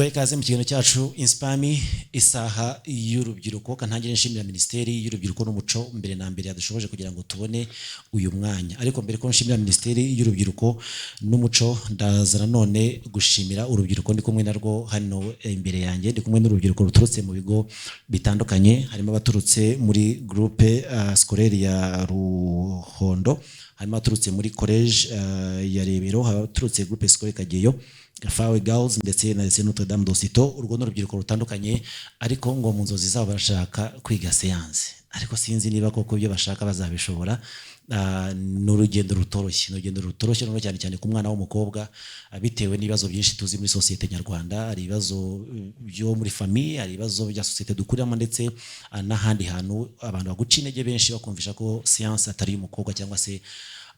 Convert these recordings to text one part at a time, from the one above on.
Tuguhaye ikaze mu kiganiro cyacu Inspire Me, isaha y'urubyiruko. Kantangire nshimira Minisiteri y'Urubyiruko n'Umuco mbere na mbere yadushoboje kugira ngo tubone uyu mwanya. Ariko mbere ko nshimira Minisiteri y'Urubyiruko n'Umuco, ndaza nanone gushimira urubyiruko ndi kumwe narwo hano imbere yanjye. Ndi kumwe n'urubyiruko ruturutse mu bigo bitandukanye, harimo abaturutse muri Groupe Scolaire ya Ruhondo, harimo abaturutse muri College ya Rebero, abaturutse Groupe Scolaire Kageyo, Fawe Girls ndetse na Lycée Notre Dame de Citeaux. Urwo ni urubyiruko rutandukanye, ariko ngo mu nzozi zabo barashaka kwiga science, ariko sinzi niba koko ibyo bashaka bazabishobora. Ni urugendo rutoroshye, ni urugendo rutoroshye noneho cyane cyane ku mwana w'umukobwa, bitewe n'ibibazo byinshi tuzi muri sosiyete nyarwanda. Hari ibibazo byo muri famille, hari ibibazo bya sosiyete dukuriramo, ndetse n'ahandi hantu abantu baguca intege benshi bakumvisha ko science atari iy'umukobwa cyangwa se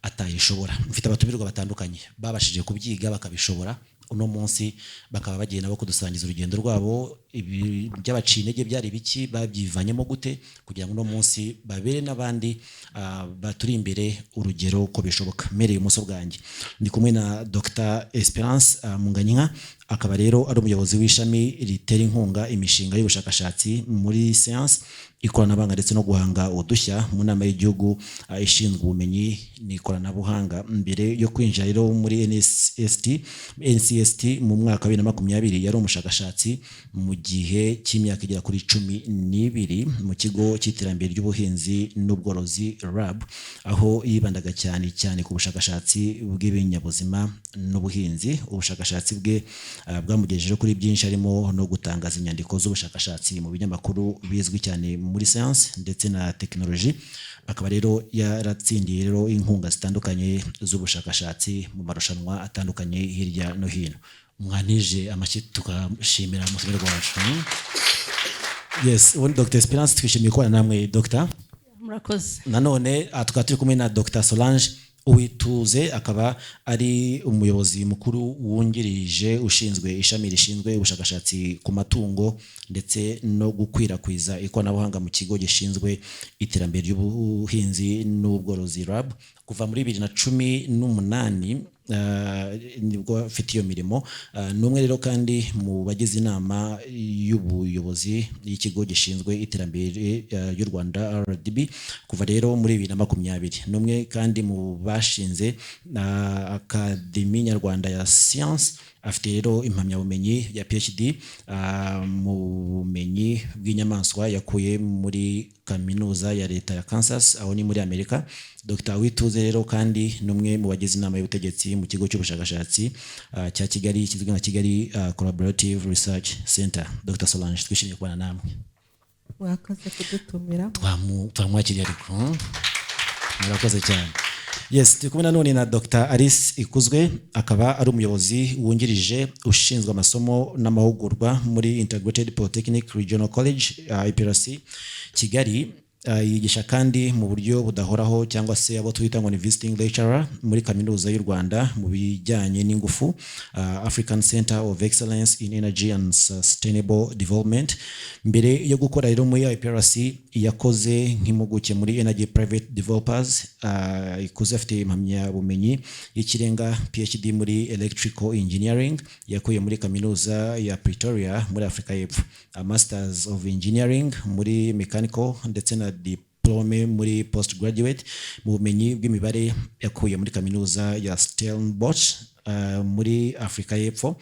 atayishobora. Mfite abatumirwa batandukanye babashije kubyiga bakabishobora, uno munsi bakaba bagiye nabo kudusangiza urugendo rwabo, ibi by'abaciye intege byari biki, babyivanyemo gute, kugira ngo uno munsi babere n'abandi baturi imbere urugero ko bishoboka. Mpereye ibumoso bwanjye, ndi kumwe na Dr Esperance Munganyinka, akaba rero ari umuyobozi w'ishami ritera inkunga imishinga y'ubushakashatsi muri science, ikoranabuhanga ndetse no guhanga udushya mu Nama y'Igihugu ishinzwe Ubumenyi n'Ikoranabuhanga. Mbere yo kwinjira rero muri NST, NCST mu mwaka wa 2020, yari umushakashatsi mu gihe cy'imyaka igera kuri 12 mu Kigo cy'Iterambere ry'Ubuhinzi n'Ubworozi, RAB, aho yibandaga cyane cyane ku bushakashatsi bw'ibinyabuzima n'ubuhinzi. Ubushakashatsi bwe bwamugejeje kuri byinshi, harimo no gutangaza inyandiko z'ubushakashatsi mu binyamakuru bizwi cyane muri science ndetse na tekinoloji. Akaba rero yaratsindiye rero inkunga zitandukanye z'ubushakashatsi mu marushanwa atandukanye hirya no hino. Mwanije amashyi tukashimira umutumirwa wacu. Yes, ubundi Dr Esperance, twishimiye kubana namwe, Dr. Murakoze. Nanone tukaba turi kumwe na Dr Solange Uwituze, akaba ari umuyobozi mukuru wungirije ushinzwe ishami rishinzwe ubushakashatsi ku matungo ndetse no gukwirakwiza ikoranabuhanga mu Kigo gishinzwe Iterambere ry'Ubuhinzi n'Ubworozi, RAB. Kuva muri 2018 nibwo afite iyo mirimo. Ni umwe rero kandi mu bagize inama y'ubuyobozi y'ikigo gishinzwe iterambere ry'u Rwanda, RDB, kuva rero muri 2020. Ni umwe kandi mu bashinze Akademi Nyarwanda ya Siyansi. Afite rero impamyabumenyi ya PhD mu bumenyi bw'inyamaswa yakuye muri Kaminuza ya Leta ya Kansas, aho ni muri Amerika. Dr Wituze rero kandi ni umwe mu bagize inama y'ubutegetsi mu kigo cy'ubushakashatsi cya Kigali kizwi nka Kigali Collaborative Research Center. Dr Solange, twishimiye kubana namwe. Mwakoze kudutumira. Twamwakiriye ariko, Murakoze cyane. Yes, turi kumwe nanone na Dr Alice Ikuzwe, akaba ari umuyobozi wungirije ushinzwe amasomo n'amahugurwa muri Integrated Polytechnic Regional College, IPRC Kigali. Yigisha kandi mu buryo budahoraho, cyangwa se abo twita ngo ni visiting lecturer, muri Kaminuza y'u Rwanda mu bijyanye n'ingufu, African Center of Excellence in Energy and Sustainable Development. Mbere yo gukora rero muri IPRC, yakoze nk'impuguke muri Energy Private Developers. Ikuze afite impamyabumenyi y'ikirenga, PhD, muri Electrical Engineering yakuye muri Kaminuza ya Pretoria muri Afurika y'Epfo, a Masters of Engineering muri Mechanical ndetse na diplôme muri postgraduate mu bumenyi bw'imibare yakuye muri Kaminuza ya Stellenbosch muri Afurika y'Epfo.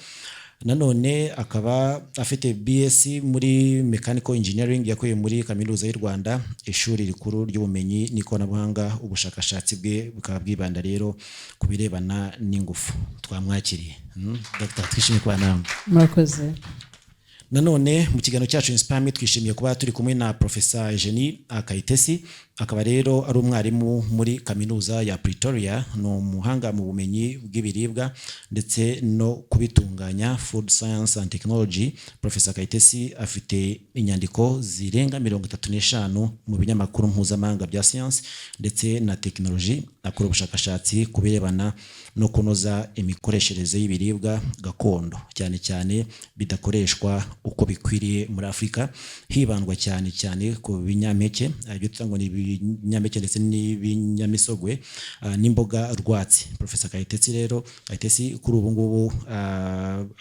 Nanone akaba afite BSc muri Mechanical Engineering yakuye muri Kaminuza y'u Rwanda, Ishuri Rikuru ry'Ubumenyi n'Ikoranabuhanga. Ubushakashatsi bwe bukaba bwibanda rero ku birebana n'ingufu. Twamwakiriye. Dr, twishimiye kuba namwe. Murakoze. Nanone mu kiganiro cyacu Inspire Me, twishimiye kuba turi kumwe na Professor Eugenie Kayitesi, akaba rero ari umwarimu muri Kaminuza ya Pretoria. Ni umuhanga mu bumenyi bw'ibiribwa ndetse no kubitunganya, food science and technology. Professor Kayitesi afite inyandiko zirenga 35 mu binyamakuru mpuzamahanga bya science ndetse na technology. Akora ubushakashatsi ku birebana no kunoza imikoreshereze y'ibiribwa gakondo, cyane cyane bidakoreshwa uko bikwiriye muri Afurika, hibandwa cyane cyane ku binyampeke, ibyo twita ngo ni ibinyampeke ndetse n'ibinyamisogwe n'imboga rwatsi. Professor Kayitesi rero, Kayitesi kuri ubu ngubu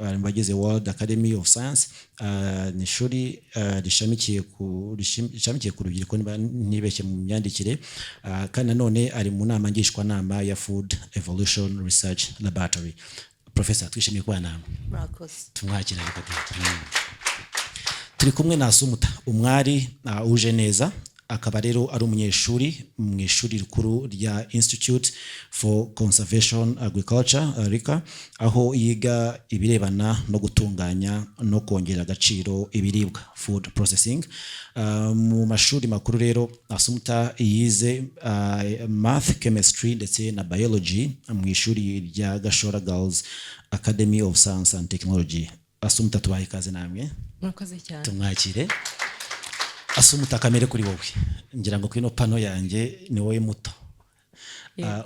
ari mu bagize World Academy of Science, ni ishuri rishamikiye ku rubyiruko, niba ntibeshye mu myandikire, kandi nanone ari mu nama ngishwanama ya Food Evolution Research Laboratory. Professor, twishimiye kubana namwe. Murakoze. Tumwakira reka. Turi kumwe na Asumuta Umwari uje neza, akaba rero ari umunyeshuri mu ishuri rikuru rya Institute for Conservation Agriculture, RICA, aho yiga ibirebana no gutunganya no kongera agaciro ibiribwa, food processing. Mu mashuri makuru rero Asumuta yize math, chemistry ndetse na biology mu ishuri rya Gashora Girls Academy of Science and Technology. Asumuta, tubahe ikaze namwe. Murakoze cyane. Tumwakire. Asumuta, kamere kuri wowe, ngira ngo kuri ino pano yanjye ni wowe muto.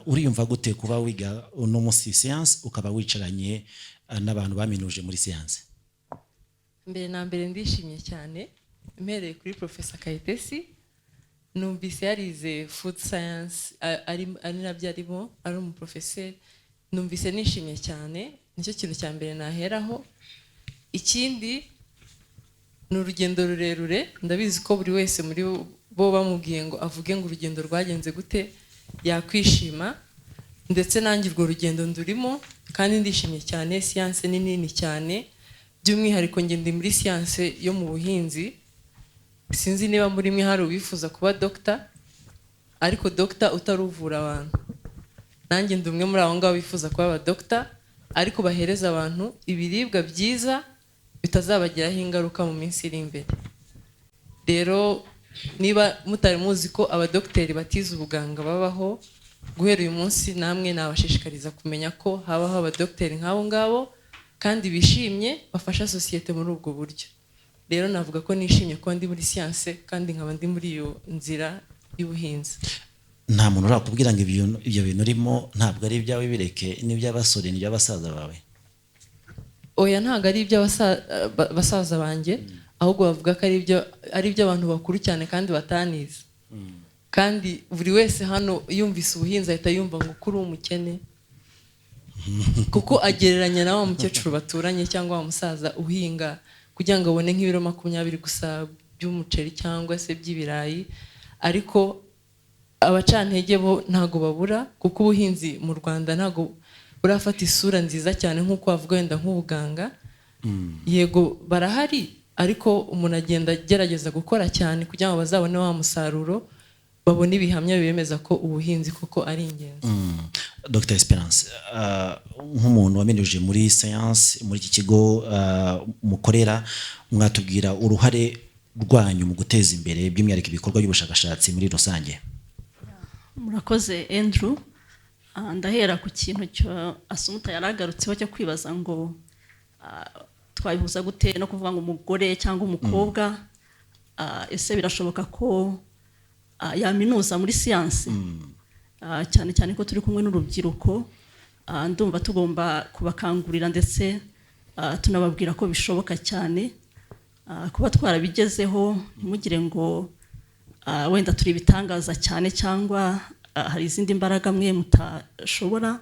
Uriyumva gute kuba wiga uno munsi siyansi, ukaba wicaranye n'abantu baminuje muri siyansi? Mbere na mbere ndishimye cyane. Mpereye kuri Professor Kayitesi, numvise yarize food science, ari nabyo arimo, ari umuprofeseri, numvise nishimye cyane. Nicyo kintu cya mbere naheraho. Ikindi ni urugendo rurerure. Ndabizi ko buri wese muri bo bamubwiye ngo avuge ngo urugendo rwagenze gute yakwishima, ndetse nanjye urwo rugendo ndurimo kandi ndishimye cyane. Siyanse ni nini cyane, by'umwihariko njye ndi muri siyanse yo mu buhinzi. Sinzi niba muri mwe hari uwifuza kuba dogita, ariko dogita utaruvura abantu. Nanjye ndi umwe muri abo ngabo bifuza kuba abadogita, ariko bahereza abantu ibiribwa byiza bitazabagiraho ingaruka mu minsi iri imbere. Rero niba mutari muzi ko abadogiteri batize ubuganga babaho, guhera uyu munsi namwe nabashishikariza kumenya ko habaho abadogiteri nk'abo ngabo kandi bishimye, bafasha sosiyete muri ubwo buryo. Rero navuga ko nishimye kuba ndi muri siyanse kandi nkaba ndi muri iyo nzira y'ubuhinzi. Nta muntu urakubwira ngo ibyo bintu urimo ntabwo ari ibyawe, bireke, n'iby'abasore, n'iby'abasaza bawe? Oya, ntabwo ari iby'abasaza banjye, ahubwo bavuga ko ari iby'abantu bakuru cyane kandi batanize. Kandi buri wese hano yumvise ubuhinzi ahita yumva ngo kuri umukene, kuko agereranya na wa mukecuru baturanye cyangwa wa musaza uhinga kugira ngo abone nk'ibiro 20 gusa by'umuceri cyangwa se by'ibirayi. Ariko abacantege bo ntabwo babura, kuko ubuhinzi mu Rwanda ntabwo burafata isura nziza cyane nk'uko wavuga wenda nk'ubuganga. Yego barahari, ariko umuntu agenda agerageza gukora cyane kugira ngo bazabone wa musaruro, babone ibihamya bibemeza ko ubuhinzi koko ari ingenzi. Dr Esperance, nk'umuntu waminuje muri science muri iki kigo mukorera, mwatubwira uruhare rwanyu mu guteza imbere by'umwihariko ibikorwa by'ubushakashatsi muri rusange? Murakoze, Andrew. Ndahera ku kintu cyo Asumuta yaragarutseho cyo kwibaza ngo twabihuza gute no kuvuga ngo umugore cyangwa umukobwa, ese birashoboka ko yaminuza muri siyansi? Cyane cyane ko turi kumwe n'urubyiruko, ndumva tugomba kubakangurira ndetse tunababwira ko bishoboka cyane. Kuba twarabigezeho, ntimugire ngo wenda turi ibitangaza cyane cyangwa hari izindi mbaraga mwe mutashobora.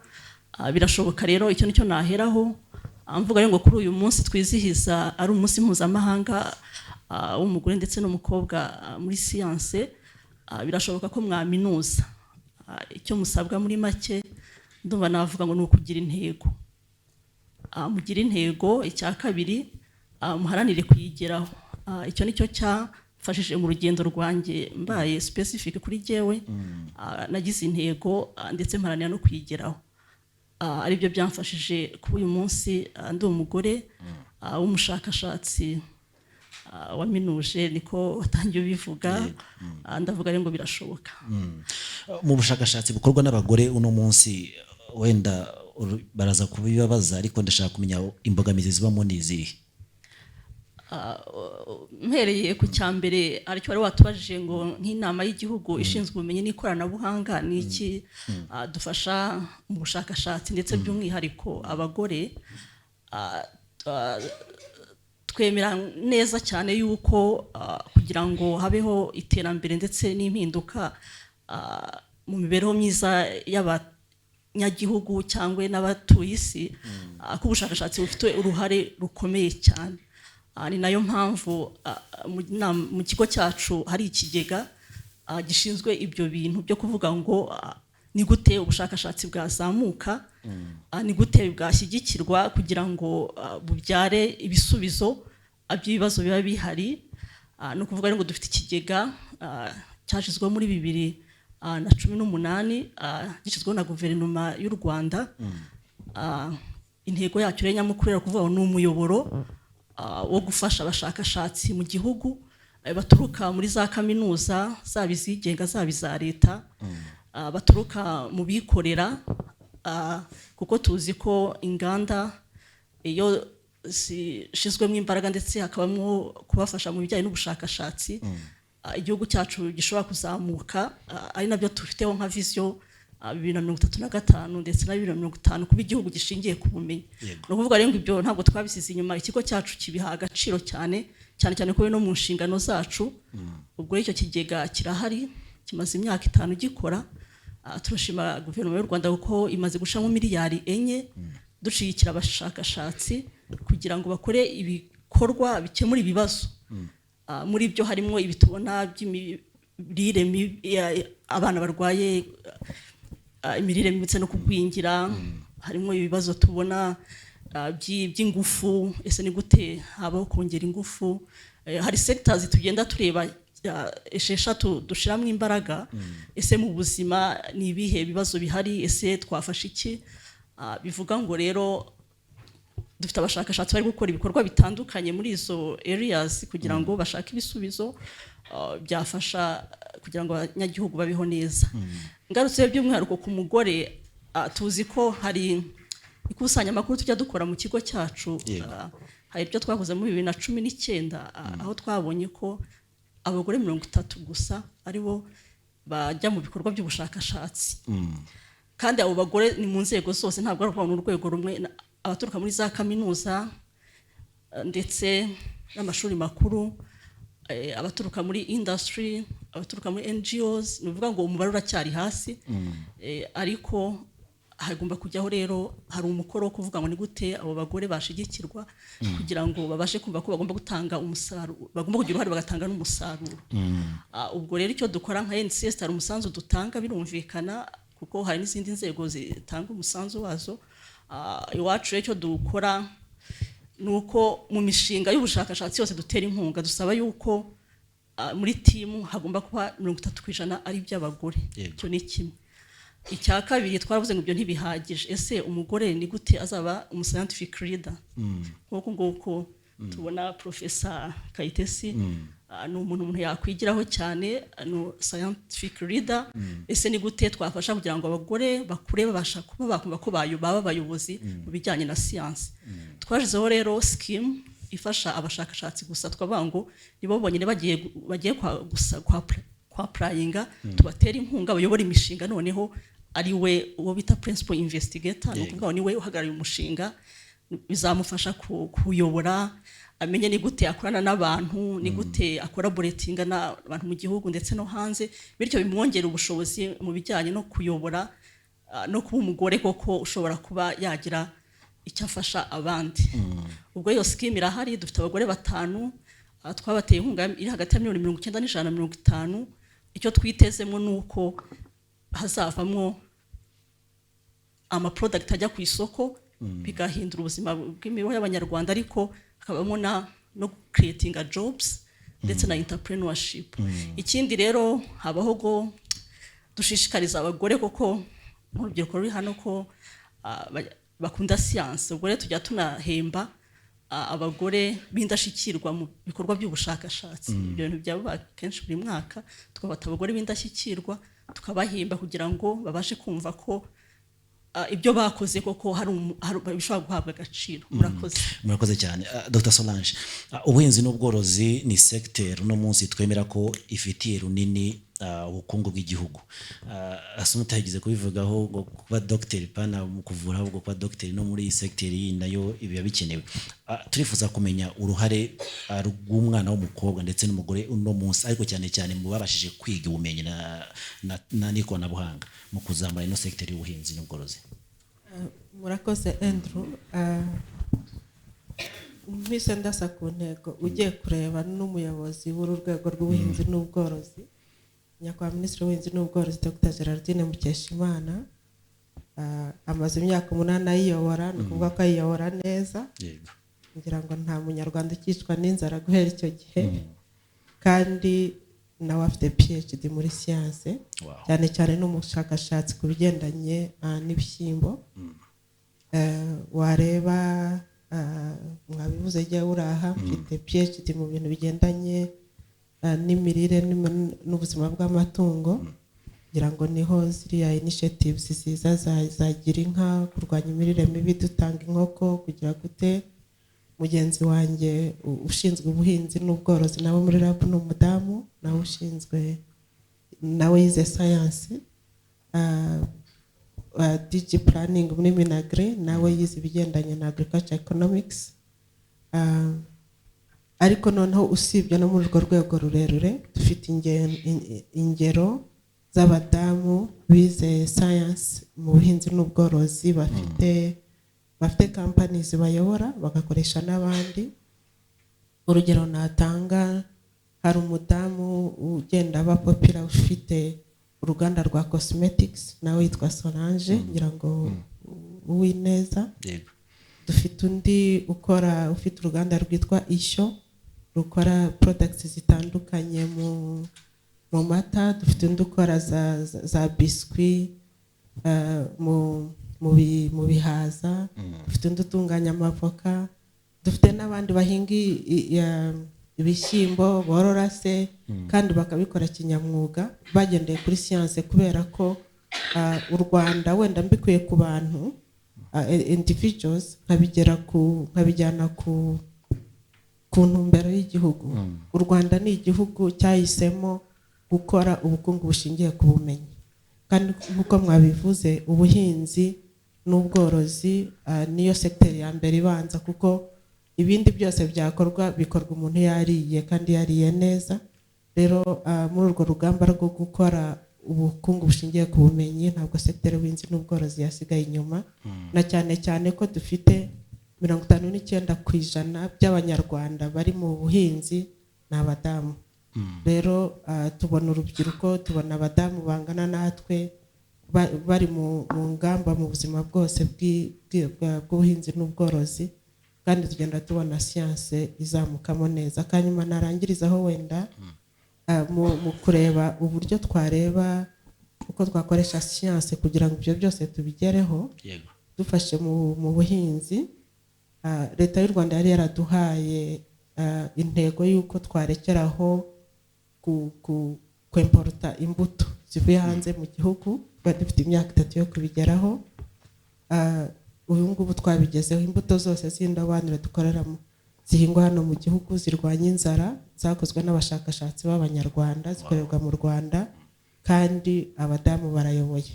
Birashoboka rero, icyo nicyo naheraho. Mvuga rero ngo kuri uyu munsi twizihiza ari umunsi mpuzamahanga w'umugore ndetse n'umukobwa muri siyanse, birashoboka ko mwaminuza. Icyo musabwa muri make ndumva navuga ngo ni ukugira intego. Mugire intego. Icya kabiri, muharanire kuyigeraho. Icyo nicyo cyamfashije mu rugendo rwanjye. Mbaye specific kuri jyewe, nagize intego, ndetse mparanira no kuyigeraho. Aribyo byamfashije kuba uyu munsi ndi umugore w'umushakashatsi waminuje, niko watangiye ubivuga. Ndavuga rero ngo birashoboka. Mu bushakashatsi bukorwa n'abagore uno munsi, wenda baraza kubibabaza, ariko ndashaka kumenya imbogamizi zibamo ni izihe? Mpereye ku cya mbere aricyo wari watubajije ngo nk'inama y'igihugu ishinzwe ubumenyi n'ikoranabuhanga ni iki dufasha mu bushakashatsi ndetse by'umwihariko abagore. Twemera neza cyane yuko kugira ngo habeho iterambere ndetse n'impinduka mu mibereho myiza y'abanyagihugu cyangwa n'abatuye isi, ko ubushakashatsi bufite uruhare rukomeye cyane. Ni nayo mpamvu mu kigo cyacu hari ikigega gishinzwe ibyo bintu byo kuvuga ngo ni gute ubushakashatsi bwazamuka, ni gute bwashyigikirwa kugira ngo bubyare ibisubizo by'ibibazo biba bihari. Ni ukuvuga rero ngo dufite ikigega cyashyizweho muri 2018, gishyizweho na Guverinoma y'u Rwanda. Intego yacyo rero nyamukuru rero kuvuga ngo ni umuyoboro wo gufasha abashakashatsi mu gihugu baturuka muri za kaminuza, zaba izigenga, zaba iza leta, baturuka mu bikorera, kuko tuzi ko inganda iyo zishyizwemo imbaraga ndetse hakabamo kubafasha mu bijyanye n'ubushakashatsi, igihugu cyacu gishobora kuzamuka, ari nabyo tufiteho nka vision 2035 ndetse na 2050, kuba igihugu gishingiye ku bumenyi. Ni ukuvuga rero ngo ibyo ntabwo twabisize inyuma, ikigo cyacu kibiha agaciro cyane cyane cyane ko biri no mu nshingano zacu. Ubwo rero icyo kigega kirahari, kimaze imyaka 5 gikora. Turashima Guverinoma y'u Rwanda kuko imaze gushiramo miliyari 4 dushyigikira abashakashatsi kugira ngo bakore ibikorwa bikemura ibibazo. Muri byo harimo ibi tubona by'imirire mibi, abana barwaye imirire mibi ndetse no kugwingira. Harimo ibibazo tubona by'ingufu, ese ni gute habaho kongera ingufu? Hari sectors tugenda tureba 6 dushiramo imbaraga. Ese mu buzima ni ibihe bibazo bihari? Ese twafashe iki? Bivuga ngo rero dufite abashakashatsi bari gukora ibikorwa bitandukanye muri izo areas kugira ngo bashake ibisubizo byafasha kugira ngo abanyagihugu babeho neza. Ngarutse by'umwihariko ku mugore, tuzi ko hari ikusanyamakuru tujya dukora mu kigo cyacu. Hari ibyo twakoze muri 2019, aho twabonye ko abagore 30 gusa aribo bajya mu bikorwa by'ubushakashatsi. Kandi abo bagore ni mu nzego zose, ntabwo ari ukuvuga ngo ni urwego rumwe, abaturuka muri za kaminuza ndetse n'amashuri makuru, abaturuka muri industry, abaturuka muri NGOs. Ni ukuvuga ngo umubare uracyari hasi. Ariko hagomba kujyaho rero, hari umukoro wo kuvuga ngo ni gute abo bagore bashigikirwa kugira ngo babashe kumva ko bagomba gutanga umusaruro, bagomba kugira uruhare bagatanga n'umusaruro. Ubwo rero icyo dukora nka NCS, hari umusanzu dutanga, birumvikana, kuko hari n'izindi nzego zitanga umusanzu wazo. Iwacu rero icyo dukora ni uko mu mishinga y'ubushakashatsi yose dutera inkunga, dusaba yuko muri team hagomba kuba 30% ari iby'abagore. Icyo ni kimwe. Icya kabiri, twaravuze ngo ibyo ntibihagije. Ese umugore ni gute azaba umu scientific leader nk'uku nguku tubona Professor Kayitesi? Ni umuntu yakwigiraho cyane, ni scientific leader. Ese ni gute twafasha kugira ngo abagore bakure babasha kuba bakumva ko baba abayobozi mu bijyanye na siyansi? Twashyizeho rero scheme ifasha abashakashatsi gusa. Twavuga ngo nibo bonyine bagiye gusa kwa applyinga, tubatera inkunga bayobora imishinga, noneho ari we uwo bita principal investigator, ni ukuvuga ngo ni we uhagarariye umushinga. Bizamufasha kuyobora, amenye ni gute akorana n'abantu, ni gute acollaboratinga n'abantu mu gihugu ndetse no hanze, bityo bimwongera ubushobozi mu bijyanye no kuyobora, no kuba umugore koko ushobora kuba yagira icyo afasha abandi. Ubwo iyo scheme irahari, dufite abagore batanu, twabateye inkunga iri hagati ya miliyoni 90 n'150. Icyo twitezemo ni uko hazavamo ama product ajya ku isoko, bigahindura ubuzima bw'imibereho y'Abanyarwanda, ariko hakabamo na no creating jobs ndetse na entrepreneurship. Ikindi rero, habaho go dushishikariza abagore koko nk'urubyiruko ruri hano ko bakunda siyansi. Ubwo rero tujya tunahemba abagore b'indashyikirwa mu bikorwa by'ubushakashatsi. Ibyo bintu byaba kenshi buri mwaka, tugafata abagore b'indashyikirwa tukabahemba kugira ngo babashe kumva ko ibyo bakoze koko hari bishobora guhabwa agaciro. Murakoze. Murakoze cyane. Dr Solange, ubuhinzi n'ubworozi ni secteur uno munsi twemera ko ifitiye runini. ubukungu bw'igihugu. Asumuta yigeze kubivugaho ngo kuba dogiteri pana mu kuvura, ahubwo kuba dogiteri no muri iyi segiteri yindi nayo biba bikenewe. Turifuza kumenya uruhare rw'umwana w'umukobwa ndetse n'umugore uno munsi, ariko cyane cyane mu babashije kwiga ubumenyi na n'ikoranabuhanga mu kuzamura ino segiteri y'ubuhinzi n'ubworozi. Murakoze, Andrew. Mpise ndasa ku ntego. Ugiye kureba n'umuyobozi w'uru rwego rw'ubuhinzi n'ubworozi, Nyakubahwa Minisitiri w'Ubuhinzi n'Ubworozi Dr Gerardine Mukeshimana, amaze imyaka 8 ayiyobora, ni ukuvuga ko ayiyobora neza. Ngira ngo nta Munyarwanda ukicwa n'inzara guhera icyo gihe, kandi nawe afite PhD muri siyanse, cyane cyane n'umushakashatsi ku bigendanye n'ibishyimbo. Wareba mwabivuze, jya uraha mfite PhD mu bintu bigendanye n'imirire n'ubuzima bw'amatungo. Ngira ngo niho ziriya initiatives ziza zagira inka, kurwanya imirire mibi, dutanga inkoko, kugira gute. Mugenzi wanjye ushinzwe ubuhinzi n'ubworozi nawe muri RAB ni umudamu, nawe ushinzwe, nawe yize sayansi. DG Planning muri MINAGRI nawe yize ibigendanye na agriculture economics. Ariko noneho usibye no muri urwo rwego rurerure, dufite ingero z'abadamu bize science mu buhinzi n'ubworozi, bafite companies bayobora, bagakoresha n'abandi. Urugero natanga, hari umudamu ugenda aba popular ufite uruganda rwa cosmetics, nawe yitwa Solange, ngira ngo Uwineza. Dufite undi ukora, ufite uruganda rwitwa Ishyo, rukora products zitandukanye mu mata. Dufite undi ukora za biscuit mu bihaza. Dufite undi utunganya amavoka. Dufite n'abandi bahinga ibishyimbo, borora se, kandi bakabikora kinyamwuga bagendeye kuri siyanse, kubera ko u Rwanda, wenda mbikuye ku bantu individuals, nkabijyana ku ntumbero y'igihugu, u Rwanda ni igihugu cyahisemo gukora ubukungu bushingiye ku bumenyi, kandi nk'uko mwabivuze, ubuhinzi n'ubworozi niyo sekiteri ya mbere ibanza, kuko ibindi byose byakorwa bikorwa umuntu yariye kandi yariye neza. Rero muri urwo rugamba rwo gukora ubukungu bushingiye ku bumenyi, ntabwo sekiteri y'ubuhinzi n'ubworozi yasigaye inyuma, na cyane cyane ko dufite 59% by'Abanyarwanda bari mu buhinzi ni abadamu. Rero tubona urubyiruko, tubona abadamu bangana natwe bari mu ngamba mu buzima bwose bw'ubuhinzi n'ubworozi, kandi tugenda tubona siyanse izamukamo neza. Kanyuma narangirizaho wenda mu kureba uburyo twareba uko twakoresha siyanse kugira ngo ibyo byose tubigereho. Dufashe mu buhinzi, Leta y'u Rwanda yari yaraduhaye intego y'uko twarekeraho kwimporta imbuto zivuye hanze mu gihugu. Twari dufite imyaka 3 yo kubigeraho. Ubu ngubu twabigezeho. Imbuto zose z'indobanure dukoreramo zihingwa hano mu gihugu, zirwanya inzara, zakozwe n'abashakashatsi b'Abanyarwanda, zikorerwa mu Rwanda, kandi abadamu barayoboye.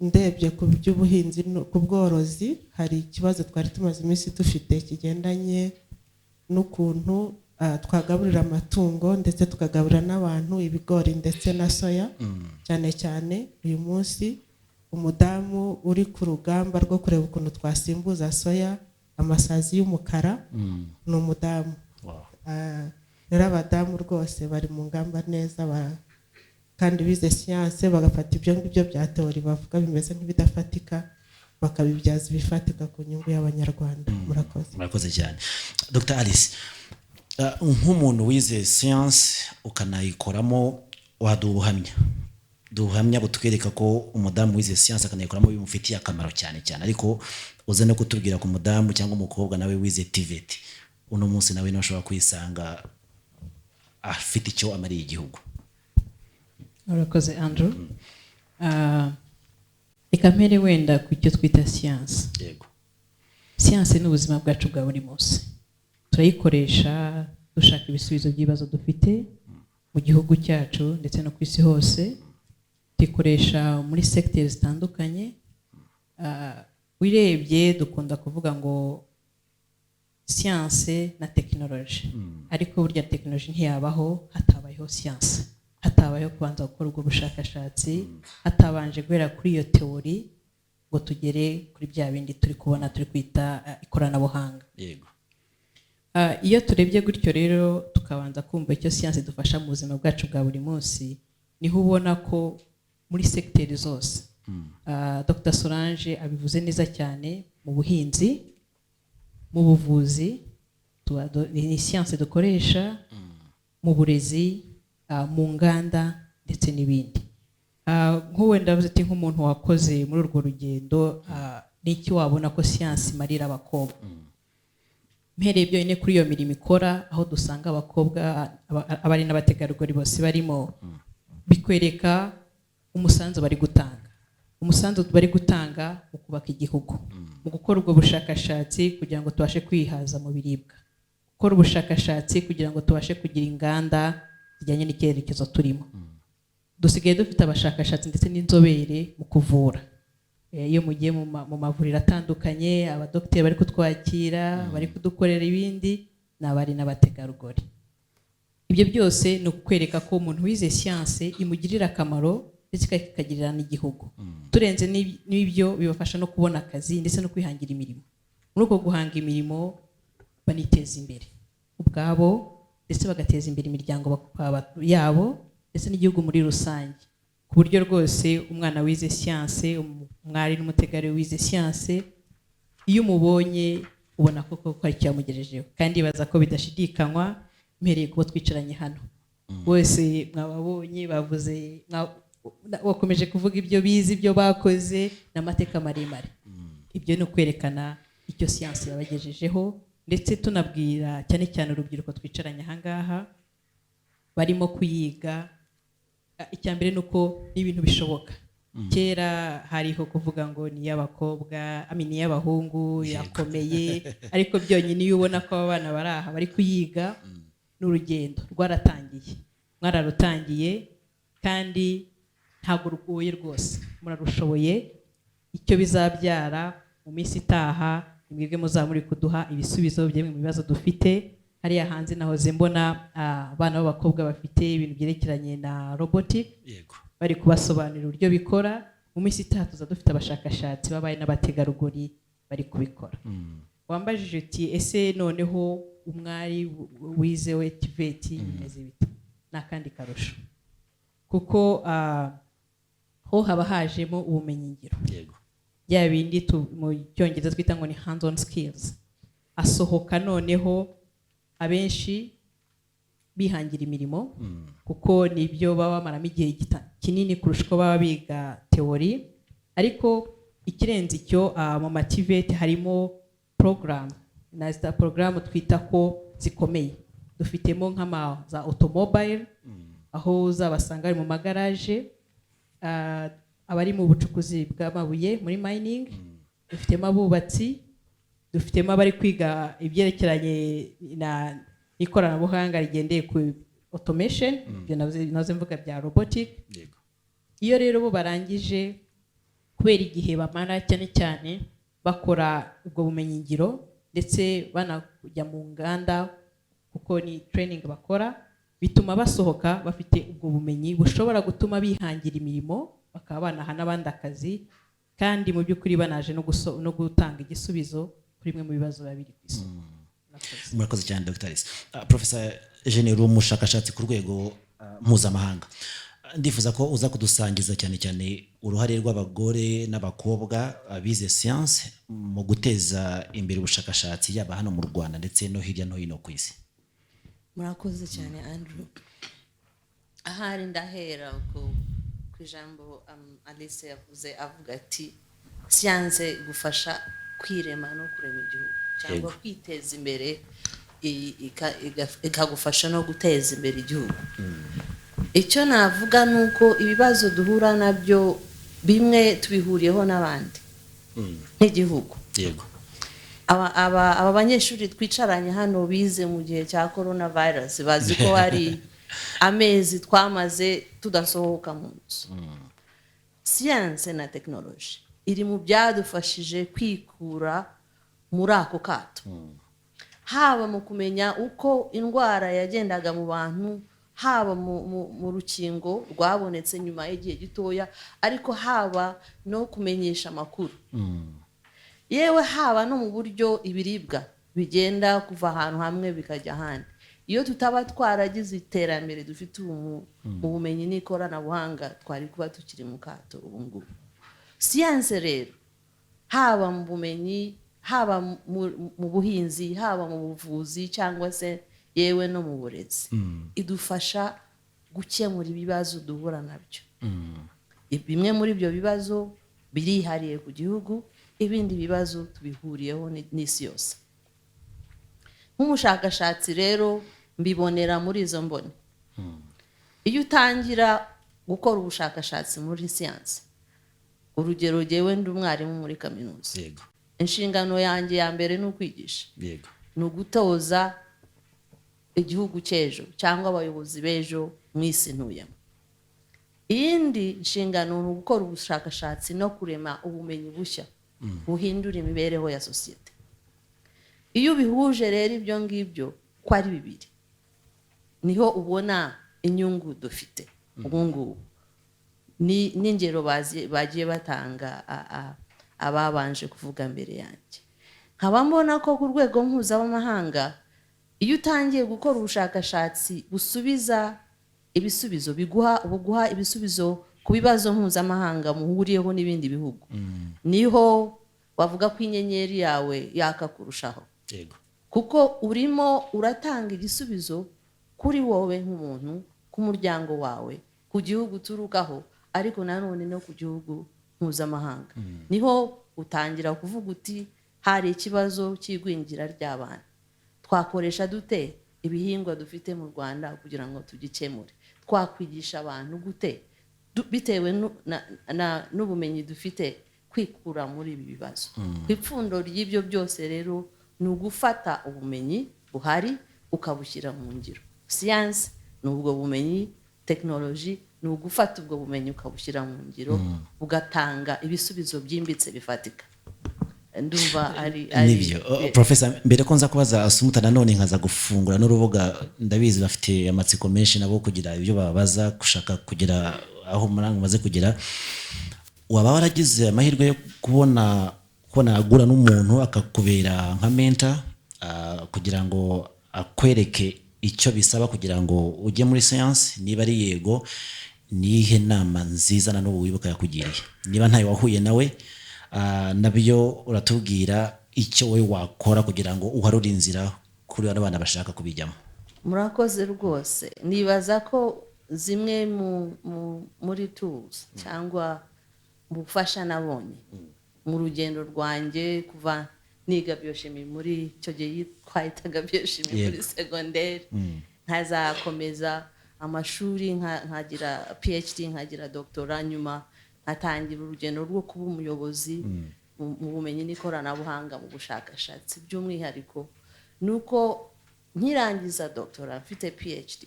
Ndebye ku by'ubuhinzi ku bworozi, hari ikibazo twari tumaze iminsi dufite kigendanye n'ukuntu twagaburira amatungo ndetse tukagaburira n'abantu ibigori ndetse na soya cyane cyane. Uyu munsi umudamu uri ku rugamba rwo kureba ukuntu twasimbuza soya amasazi y'umukara ni umudamu. Rero abadamu rwose bari mu ngamba neza, kandi bize siyanse, bagafata ibyo ngibyo bya théorie bavuga bimeze nk'ibidafatika, bakabibyaza ibifatika ku nyungu y'Abanyarwanda. Murakoze. Murakoze cyane. Dr Alice, nk'umuntu wize siyanse ukanayikoramo, waduha ubuhamya butwereka ko umudamu wize siyanse akanayikoramo bimufitiye akamaro cyane cyane, ariko uze no kutubwira ku mudamu cyangwa umukobwa nawe wize TVET uno munsi, nawe ntashobora kwisanga afite icyo amariye igihugu. Urakoze, Andrew. Reka mpere wenda ku cyo twita siyanse. Siyanse ni ubuzima bwacu bwa buri munsi. Turayikoresha dushaka ibisubizo by'ibibazo dufite. Mu gihugu cyacu ndetse no ku isi hose tuyikoresha muri segiteri zitandukanye. Urebye dukunda kuvuga ngo siyanse na tekinoloji, ariko burya tekinoloji ntiyabaho hatabayeho siyanse, hatabayeho kubanza gukora ubwo bushakashatsi, hatabanje guhera kuri iyo théorie ngo tugere kuri bya bindi turi kubona turi kwita ikoranabuhanga. Iyo turebye gutyo rero, tukabanza kumva icyo siyansi idufasha mu buzima bwacu bwa buri munsi, niho ubona ko muri segiteri zose, Dr Solange abivuze neza cyane, mu buhinzi, mu buvuzi, ni siyansi dukoresha, mu burezi, mu nganda ndetse n'ibindi. Nk'ubu ndavuze ati nk'umuntu wakoze muri urwo rugendo, n'iki wabona ko siyansi imarira abakobwa? Mpereye byonyine kuri iyo mirimo ikora, aho dusanga abakobwa, abari n'abategarugori bose barimo, bikwereka umusanzu bari gutanga, umusanzu bari gutanga mu kubaka igihugu, mu gukora ubwo bushakashatsi kugira ngo tubashe kwihaza mu biribwa, gukora ubushakashatsi kugira ngo tubashe kugira inganda zijyanye n'icyerekezo turimo. Dusigaye dufite abashakashatsi ndetse n'inzobere mu kuvura. Iyo mugiye mu mavuriro atandukanye, abadogiteri bari kutwakira, bari kudukorera ibindi, ni abari n'abategarugori. Ibyo byose ni ukwereka ko umuntu wize siyanse imugirira akamaro ndetse ikagirira n'igihugu. Turenze n'ibyo, bibafasha no kubona akazi ndetse no kwihangira imirimo. Muri uko guhanga imirimo baniteza imbere ubwabo, ndetse bagateza imbere imiryango yabo ndetse n'igihugu muri rusange, ku buryo rwose umwana wize siyanse, umwari n'umutegarugori wize siyanse, iyo umubonye ubona ko koko hari icyo yamugejejeho. Kandi baza ko bidashidikanywa, mpereye kubo twicaranye hano bose mwababonye, bavuze, bakomeje kuvuga ibyo bize, ibyo bakoze n'amateka maremare. Ibyo ni ukwerekana icyo siyansi yabagejejeho, ndetse tunabwira cyane cyane urubyiruko twicaranye ahangaha barimo kuyiga. Icya mbere ni uko ni ibintu bishoboka. Kera hariho kuvuga ngo ni iy'abakobwa, I mean, ni iy'abahungu, irakomeye, ariko byonyine iyo ubona ko aba bana bari aha bari kuyiga, ni urugendo rwaratangiye, mwararutangiye, kandi ntabwo rugoye rwose, murarushoboye. Icyo bizabyara mu minsi itaha, ni mwebwe muzaba muri kuduha ibisubizo by'imwe mu bibazo dufite hariya hanze. Nahoze mbona abana b'abakobwa bafite ibintu byerekeranye na robotic, bari kubasobanurira uburyo bikora. Mu minsi itaha tuza dufite abashakashatsi babaye n'abategarugori bari kubikora. Wambajije uti: "Ese noneho umwari wize we TVET bimeze bite?" Ni akandi karusho, kuko ho haba hajemo ubumenyingiro, bya bindi mu Cyongereza twita ngo ni hands on skills. Asohoka noneho abenshi bihangira imirimo, kuko nibyo baba bamaramo igihe kinini kurusha uko baba biga théorie. Ariko ikirenze icyo, mu ma TVET harimo porogaramu na za porogaramu twita ko zikomeye. Dufitemo nk'ama za automobile, aho uzabasanga bari mu magaraje, abari mu bucukuzi bw'amabuye muri mining, dufitemo abubatsi, dufitemo abari kwiga ibyerekeranye na n'ikoranabuhanga rigendeye ku automation, ibyo nahoze mvuga bya robotic. Iyo rero bo barangije, kubera igihe bamara cyane cyane bakora ubwo bumenyingiro ndetse banajya mu nganda, kuko ni training bakora, bituma basohoka bafite ubwo bumenyi bushobora gutuma bihangira imirimo, bakaba banaha n'abandi akazi, kandi mu by'ukuri banaje no gutanga igisubizo kuri bimwe mu bibazo biba biri ku isoko. Murakoze. Murakoze cyane, Dr. Alice. Professor Eugene, uri umushakashatsi ku rwego mpuzamahanga. Ndifuza ko uza kudusangiza cyane cyane uruhare rw'abagore n'abakobwa bize siyanse mu guteza imbere ubushakashatsi, yaba hano mu Rwanda ndetse no hirya no hino ku isi. Murakoze cyane, Andrew. Ahari ndahera ku ijambo Alice yavuze, avuga ati siyanse igufasha kwirema no kurema igihugu cyangwa kwiteza imbere, ikagufasha no guteza imbere igihugu. Icyo navuga ni uko ibibazo duhura nabyo bimwe tubihuriyeho n'abandi nk'igihugu. Aba banyeshuri twicaranye hano bize mu gihe cya corona virus bazi ko hari Amezi twamaze tudasohoka mu nzu. Siyanse na tekinoloji iri mu byadufashije kwikura muri ako kato, haba mu kumenya uko indwara yagendaga mu bantu, haba mu rukingo rwabonetse nyuma y'igihe gitoya, ariko haba no kumenyesha amakuru, yewe haba no mu buryo ibiribwa bigenda kuva ahantu hamwe bikajya ahandi. Iyo tutaba twaragize iterambere dufite ubu mu bumenyi n'ikoranabuhanga, twari kuba tukiri mu kato ubu ngubu. Siyanse rero, haba mu bumenyi, haba mu buhinzi, haba mu buvuzi, cyangwa se yewe no mu burezi, idufasha gukemura ibibazo duhura nabyo. Bimwe muri ibyo bibazo birihariye ku gihugu, ibindi bibazo tubihuriyeho n'isi yose. Nk'umushakashatsi rero mbibonera muri izo mboni. Iyo utangira gukora ubushakashatsi muri siyansi, urugero, jyewe ndi umwarimu muri kaminuza, inshingano yanjye ya mbere ni ukwigisha, ni ugutoza igihugu cy'ejo cyangwa abayobozi b'ejo mu isi ntuyemo. Iyindi nshingano ni ugukora ubushakashatsi no kurema ubumenyi bushya buhindura imibereho ya sosiyete. Iyo ubihuje rero ibyo ngibyo ko ari bibiri, niho ubona inyungu dufite ubu ngubu. Ni n'ingero bagiye batanga ababanje kuvuga mbere yanjye. Nkaba mbona ko ku rwego mpuzamahanga, iyo utangiye gukora ubushakashatsi busubiza ibisubizo, buguha ibisubizo ku bibazo mpuzamahanga muhuriyeho n'ibindi bihugu, niho bavuga ko inyenyeri yawe yaka kurushaho, kuko urimo uratanga igisubizo kuri wowe nk'umuntu, ku muryango wawe, ku gihugu uturukaho, ariko nanone no ku gihugu mpuzamahanga. Niho utangira kuvuga uti: "Hari ikibazo cy'igwingira ry'abana, twakoresha dute ibihingwa dufite mu Rwanda kugira ngo tugikemure? Twakwigisha abantu gute bitewe n'ubumenyi dufite kwikura muri ibi bibazo?" Ku ipfundo ry'ibyo byose rero ni ugufata ubumenyi buhari ukabushyira mu ngiro. Siyansi ni ubwo bumenyi, tekinoloji ni ugufata ubwo bumenyi ukabushyira mu ngiro, bugatanga ibisubizo byimbitse bifatika. Ndumva ari Nibyo. Professor, mbere ko nza kubaza Asumuta, nanone nkaza gufungura n'urubuga, ndabizi bafite amatsiko menshi nabo kugira ibyo babaza, gushaka kugira aho muranga umaze kugera. Waba waragize amahirwe yo kubona agura n'umuntu akakubera nka mentor, kugira ngo akwereke icyo bisaba kugira ngo ujye muri science? Niba ari yego, niyihe nama nziza na n'ubu wibuka yakugiriye? Niba ntayo wahuye nawe, nabyo uratubwira icyo wowe wakora kugira ngo uharure inzira kuri bano bana bashaka kubijyamo. Murakoze rwose. Nibaza ko zimwe muri tools cyangwa mu bufasha nabonye mu rugendo rwanjye kuva niga biochimie, muri icyo gihe twahitaga biochimie, muri segonderi, nkazakomeza amashuri, nkagira PhD, nkagira doctorat, nyuma nkatangira urugendo rwo kuba umuyobozi mu bumenyi n'ikoranabuhanga mu bushakashatsi by'umwihariko, ni uko nkirangiza doctorat mfite PhD,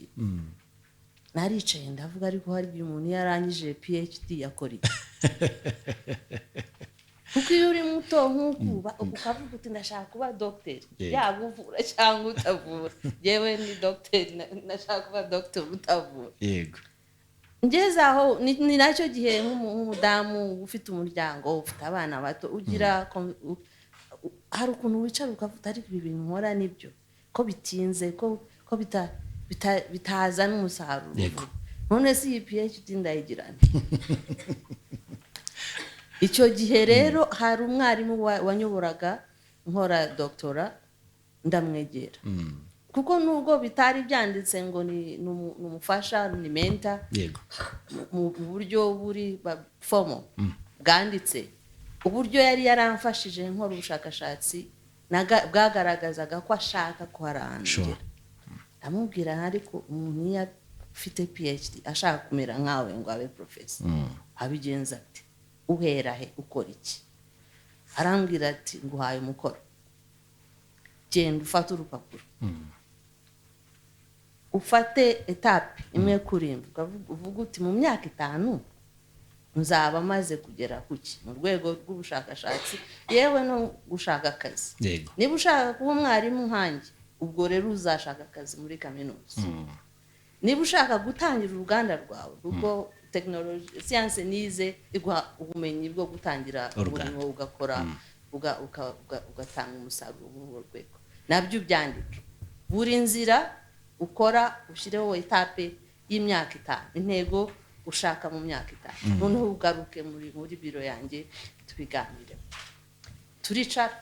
naricaye ndavuga: "Ariko hari igihe umuntu iyo arangije PhD akora iki?" Kuko iyo uri muto nk'uku ukavuga uti: "Ndashaka kuba dogiteri," yaba uvura cyangwa utavura. Yewe ni dogiteri, ndashaka kuba dogiteri utavura. Ngeze aho ni nacyo gihe nk'umudamu ufite umuryango, ufite abana bato, ugira hari ukuntu wicara ukavuga: "Ariko ibi bintu nkora nibyo, ko bitinze, ko bitazana umusaruro? None si iyi PhD ndayigira nte?" Icyo gihe rero hari umwarimu wanyoboraga nkora doctorat, ndamwegera, kuko nubwo bitari byanditse ngo ni umufasha, ni mentor mu buryo buri formal bwanditse, uburyo yari yaramfashije nkora ubushakashatsi bwagaragazaga ko ashaka ko hari ahantu ngera. Ndamubwira: "Ariko umuntu iyo afite PhD ashaka kumera nkawe ngo abe professor, abigenza ate? Uhera he? Ukora iki?" Arambwira ati: "Nguhaye umukoro, genda ufate urupapuro." Ufate étape imwe kuri imwe, uvuga uti: "Mu myaka 5 nzaba maze kugera kuki mu rwego rw'ubushakashatsi, yewe no gushaka akazi?" Niba ushaka kuba umwarimu nkanjye, ubwo rero uzashaka akazi muri kaminuza. Niba ushaka gutangira uruganda rwawe, kuko tekinoloji, siyanse nize iguha ubumenyi bwo gutangira uruganda. Umurimo ugakora, ugatanga umusaruro muri urwo rwego, nabyo ubyandike. Buri nzira ukora ushyireho étape y'imyaka 5, intego ushaka mu myaka 5, noneho ugaruke muri biro yanjye tubiganireho. Turicara,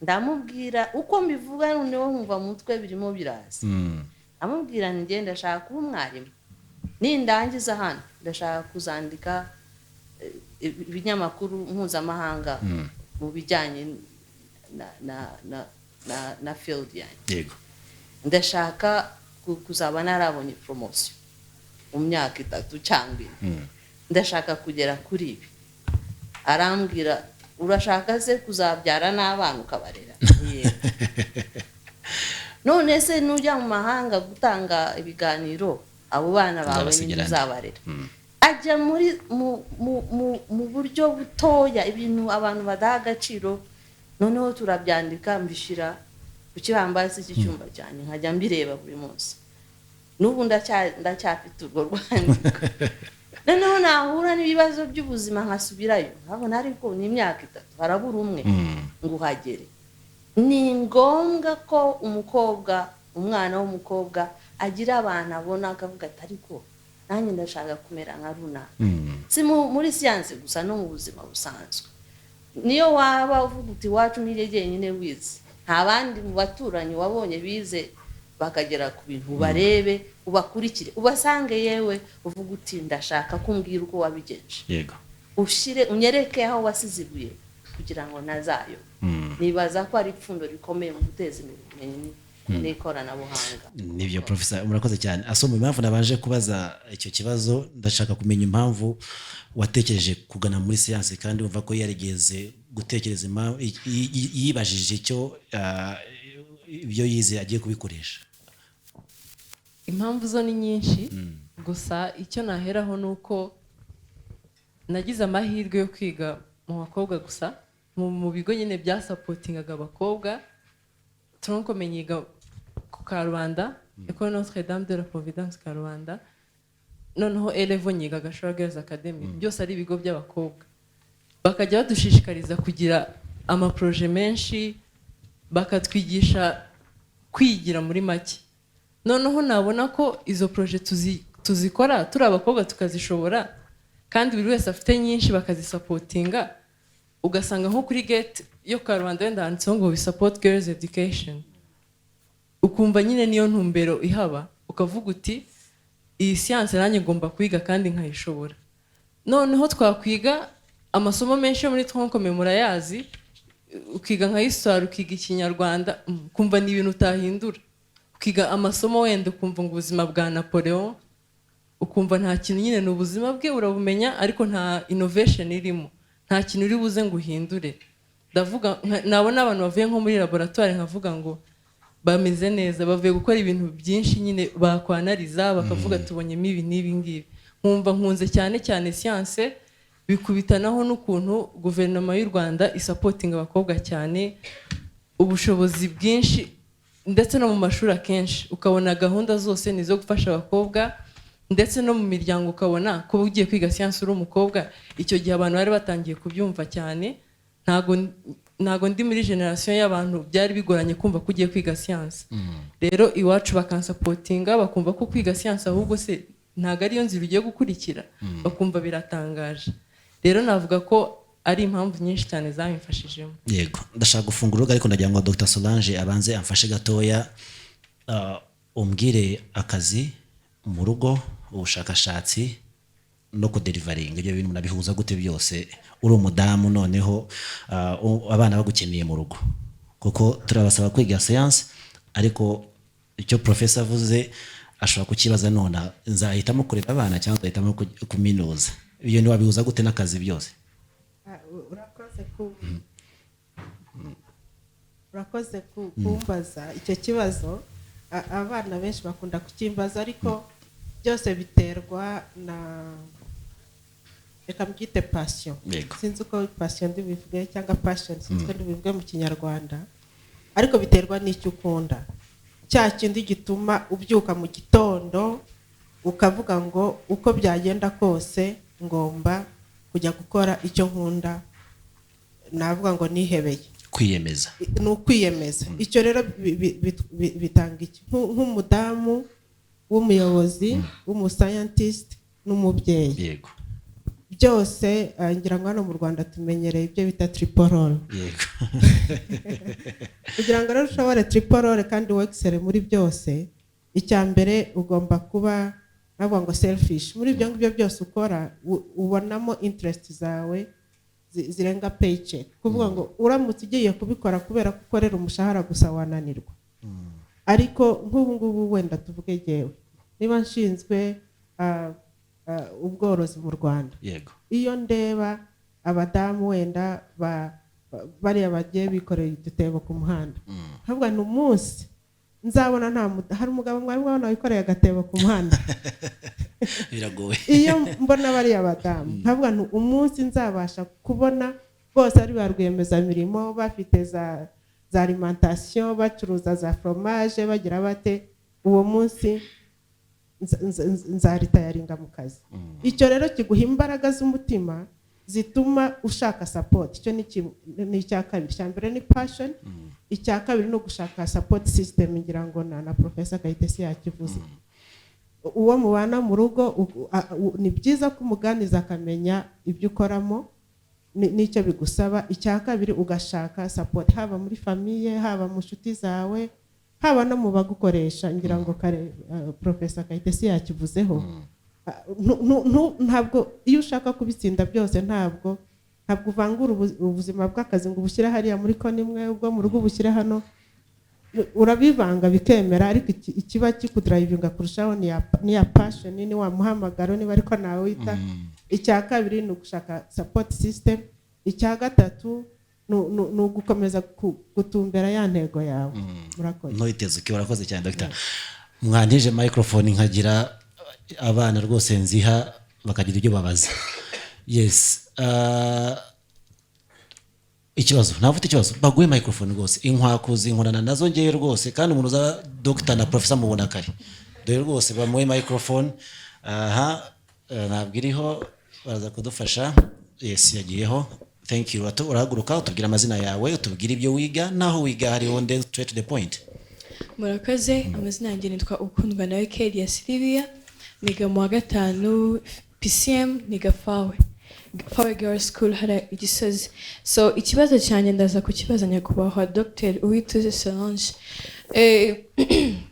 ndamubwira uko mbivuga, noneho nkumva mu mutwe birimo biraza. Amubwira nti: "Njye ndashaka kuba umwarimu, nindangiza hano ndashaka kuzandika ibinyamakuru mpuzamahanga mu bijyanye na field yanjye. Ndashaka kuzaba narabonye promotion mu myaka 3 cyangwa 4. Ndashaka kugera kuri ibi." Arambwira: "Urashaka se kuzabyara n'abana ukabarera?" "Yego." "None se nujya mu mahanga gutanga ibiganiro, abo bana bawe Uzabasigira ninde nde?" uzabarera?" Ajya muri mu buryo butoya, ibintu abantu badaha agaciro. Noneho turabyandika, mbishyira ku kibambasi cy'icyumba cyanjye, nkajya mbireba buri munsi. N'ubu ndacyafite urwo rwandiko. Noneho nahura n'ibibazo by'ubuzima nkasubirayo, nkabona ariko ni imyaka 3, harabura umwe ngo uhagere. Ni ngombwa ko umukobwa, umwana w'umukobwa agira abantu abona akavuga ati: "Ariko nanjye ndashaka kumera nka runaka." Si muri siyansi gusa, no mu buzima busanzwe. Niyo waba uvuga uti: "Iwacu niryo jyenyine wize, nta bandi mu baturanyi wabonye bize bakagera ku bintu," ubarebe, ubakurikire, ubasange, yewe uvuga uti: "Ndashaka kumbwira uko wabigenje, ushyire unyereke aho wasize ibuye kugira ngo ntazayo." Nibaza ko ari ipfundo rikomeye mu guteza imbere ubumenyi n'ikoranabuhanga. Nibyo, profesa, murakoze cyane. Asoma impamvu nabanje kubaza icyo kibazo, ndashaka kumenya impamvu watekereje kugana muri siyansi, kandi wumva ko yarigeze gutekereza impamvu yibajije icyo ibyo yize agiye kubikoresha. Impamvu zo ni nyinshi, gusa icyo naheraho ni uko nagize amahirwe yo kwiga mu bakobwa gusa, mu bigo nyine byasupportingaga abakobwa. Tronc commun nyiga ku Karubanda, Ecole Notre Dame de la Providence Karubanda, noneho A level nyiga Gashora Girls Academy, byose ari ibigo by'abakobwa. Bakajya badushishikariza kugira amaprojets menshi, bakatwigisha kwigira muri make. Noneho nabona ko izo projets tuzikora turi abakobwa, tukazishobora, kandi buri wese afite nyinshi, bakazisupportinga. Ugasanga nko kuri gate yo Karubanda wenda handitseho ngo "We support girls education", ukumva nyine niyo ntumbero ihaba, ukavuga uti: "Iyi siyanse nanjye ngomba kwiga kandi nkayishobora." Noneho twakwiga amasomo menshi yo muri tronc commun, murayazi, ukiga nka histoire, ukiga Ikinyarwanda, ukumva ni ibintu utahindura. Ukiga amasomo wenda ukumva ngo ubuzima bwa Napoleon, ukumva nta kintu nyine, ni ubuzima bwe urabumenya, ariko nta innovation irimo, nta kintu uri buze ngo uhindure. Ndavuga nabona abantu bavuye nko muri laboratoire, nkavuga ngo bameze neza, bavuye gukora ibintu byinshi nyine, bakwanariza bakavuga tubonyemo ibi n'ibi ngibi, nkumva nkunze cyane cyane siyanse. Bikubitanaho n'ukuntu guverinoma y'u Rwanda isupportinga abakobwa cyane, ubushobozi bwinshi, ndetse no mu mashuri akenshi ukabona gahunda zose ni izo gufasha abakobwa, ndetse no mu miryango ukabona kuba ugiye kwiga siyansi uri umukobwa. Icyo gihe abantu bari batangiye kubyumva cyane. Ntago ndi muri génération y'abantu byari bigoranye kumva ko ugiye kwiga siyansi. Rero iwacu bakansupportinga, bakumva ko kwiga siyansi ahubwo se ntabwo ariyo nzira ugiye gukurikira, bakumva biratangaje. Rero navuga ko ari impamvu nyinshi cyane zabimfashijemo. Yego, ndashaka gufungura urubuga, ariko ndagira ngo Dr Solange abanze amfashe gatoya. Umbwire akazi mu rugo, ubushakashatsi no kudeliveringa, ibyo bintu munabihuza gute byose uri umudamu, noneho abana bagukeneye mu rugo? Kuko turabasaba kwiga siyansi, ariko icyo profesa avuze ashobora kukibaza: none nzahitamo kurera abana cyangwa nzahitamo kuminuza? Ibyo ntiwabihuza gute n'akazi byose? Urakoze kumbaza icyo kibazo. Abana benshi bakunda kukimbaza, ariko byose biterwa na, reka mbyite passion. Sinzi uko passion ndibivuge cyangwa passion, sinzi uko ndibivuge mu Kinyarwanda, ariko biterwa n'icyo ukunda, cya kindi gituma ubyuka mu gitondo ukavuga ngo uko byagenda kose ngomba kujya gukora icyo nkunda, navuga ngo nihebeye. Kwiyemeza. Ni ukwiyemeza. Icyo rero bitanga iki? Nk'umudamu w'umuyobozi, w'umuscientist n'umubyeyi, byose, ngira ngo hano mu Rwanda tumenyereye ibyo bita triple role. Kugira ngo rero ushobore triple role kandi wexcelle muri byose, icya mbere ugomba kuba, navuga ngo selfish muri ibyo ngibyo byose ukora, ubonamo interest zawe zirenga paycheck. Kuvuga ngo uramutse ugiye kubikora kubera ko ukorera umushahara gusa, wananirwa. Ariko nk'ubu ngubu wenda tuvuge jyewe niba nshinzwe ubworozi mu Rwanda, iyo ndeba abadamu wenda bariya bagiye bikoreye udutebo ku muhanda, nkavuga ni umunsi nzabona nta hari umugabo mwari mwabona wikoreye agatebo ku muhanda? Biragoye. Iyo mbona bariya badamu, nkavuga nti umunsi nzabasha kubona bose ari ba rwiyemezamirimo, bafite za alimentation, bacuruza za fromage, bagira bate, uwo munsi nzaretiringa mu kazi. Icyo rero kiguha imbaraga z'umutima zituma ushaka support. Icyo ni kimwe. Ni icya kabiri. Icya mbere ni passion, icya kabiri ni ugushaka support system. Ngira ngo na Professor Kayitesi yakivuze. Uwo mubana mu rugo, ni byiza ko umuganiza akamenya ibyo ukoramo n'icyo bigusaba. Icya kabiri, ugashaka support, haba muri famille, haba mu nshuti zawe, haba no mu bagukoresha. Ngira ngo kare Professor Kayitesi yakivuzeho. Ntabwo iyo ushaka kubitsinda byose, ntabwo uvangura ubuzima bw'akazi ngo ubushyire hariya muri kona imwe, ubwo mu rugo ubushyire hano. Urabivanga bikemera, ariko ikiba kikudrivinga kurushaho ni ya passion, ni wa muhamagaro niba ariko nawe wita. Icya kabiri ni ugushaka support system. Icya gatatu ni ugukomeza gutumbera ya ntego yawe. Murakoze. Ntuyiteze uki. Urakoze cyane, Dr. Mwantije microphone nkagira abana rwose nziha bakagira ibyo babaza. Yes, ikibazo, ntawe ufite ikibazo baguhe microphone rwose. Inkwakuzi inkorana nazo ngewe rwose, kandi umuntu uza Dr na Professor mubona kare. Dore rwose bamuhe microphone. Aha, ntabwo iriho, baraza kudufasha. Yes, yagiyeho, thank you. Urahaguruka utubwire amazina yawe, utubwire ibyo wiga n'aho wiga hariho, then straight to the point. Murakoze. Amazina yanjye nitwa Ukundwa nawe Kelia Silvia, niga mu wa gatanu PCM, niga FAWE Girls School hariya i Gisozi. So ikibazo cyanjye ndaza kukibaza nyakubahwa Dr Uwituze Solange.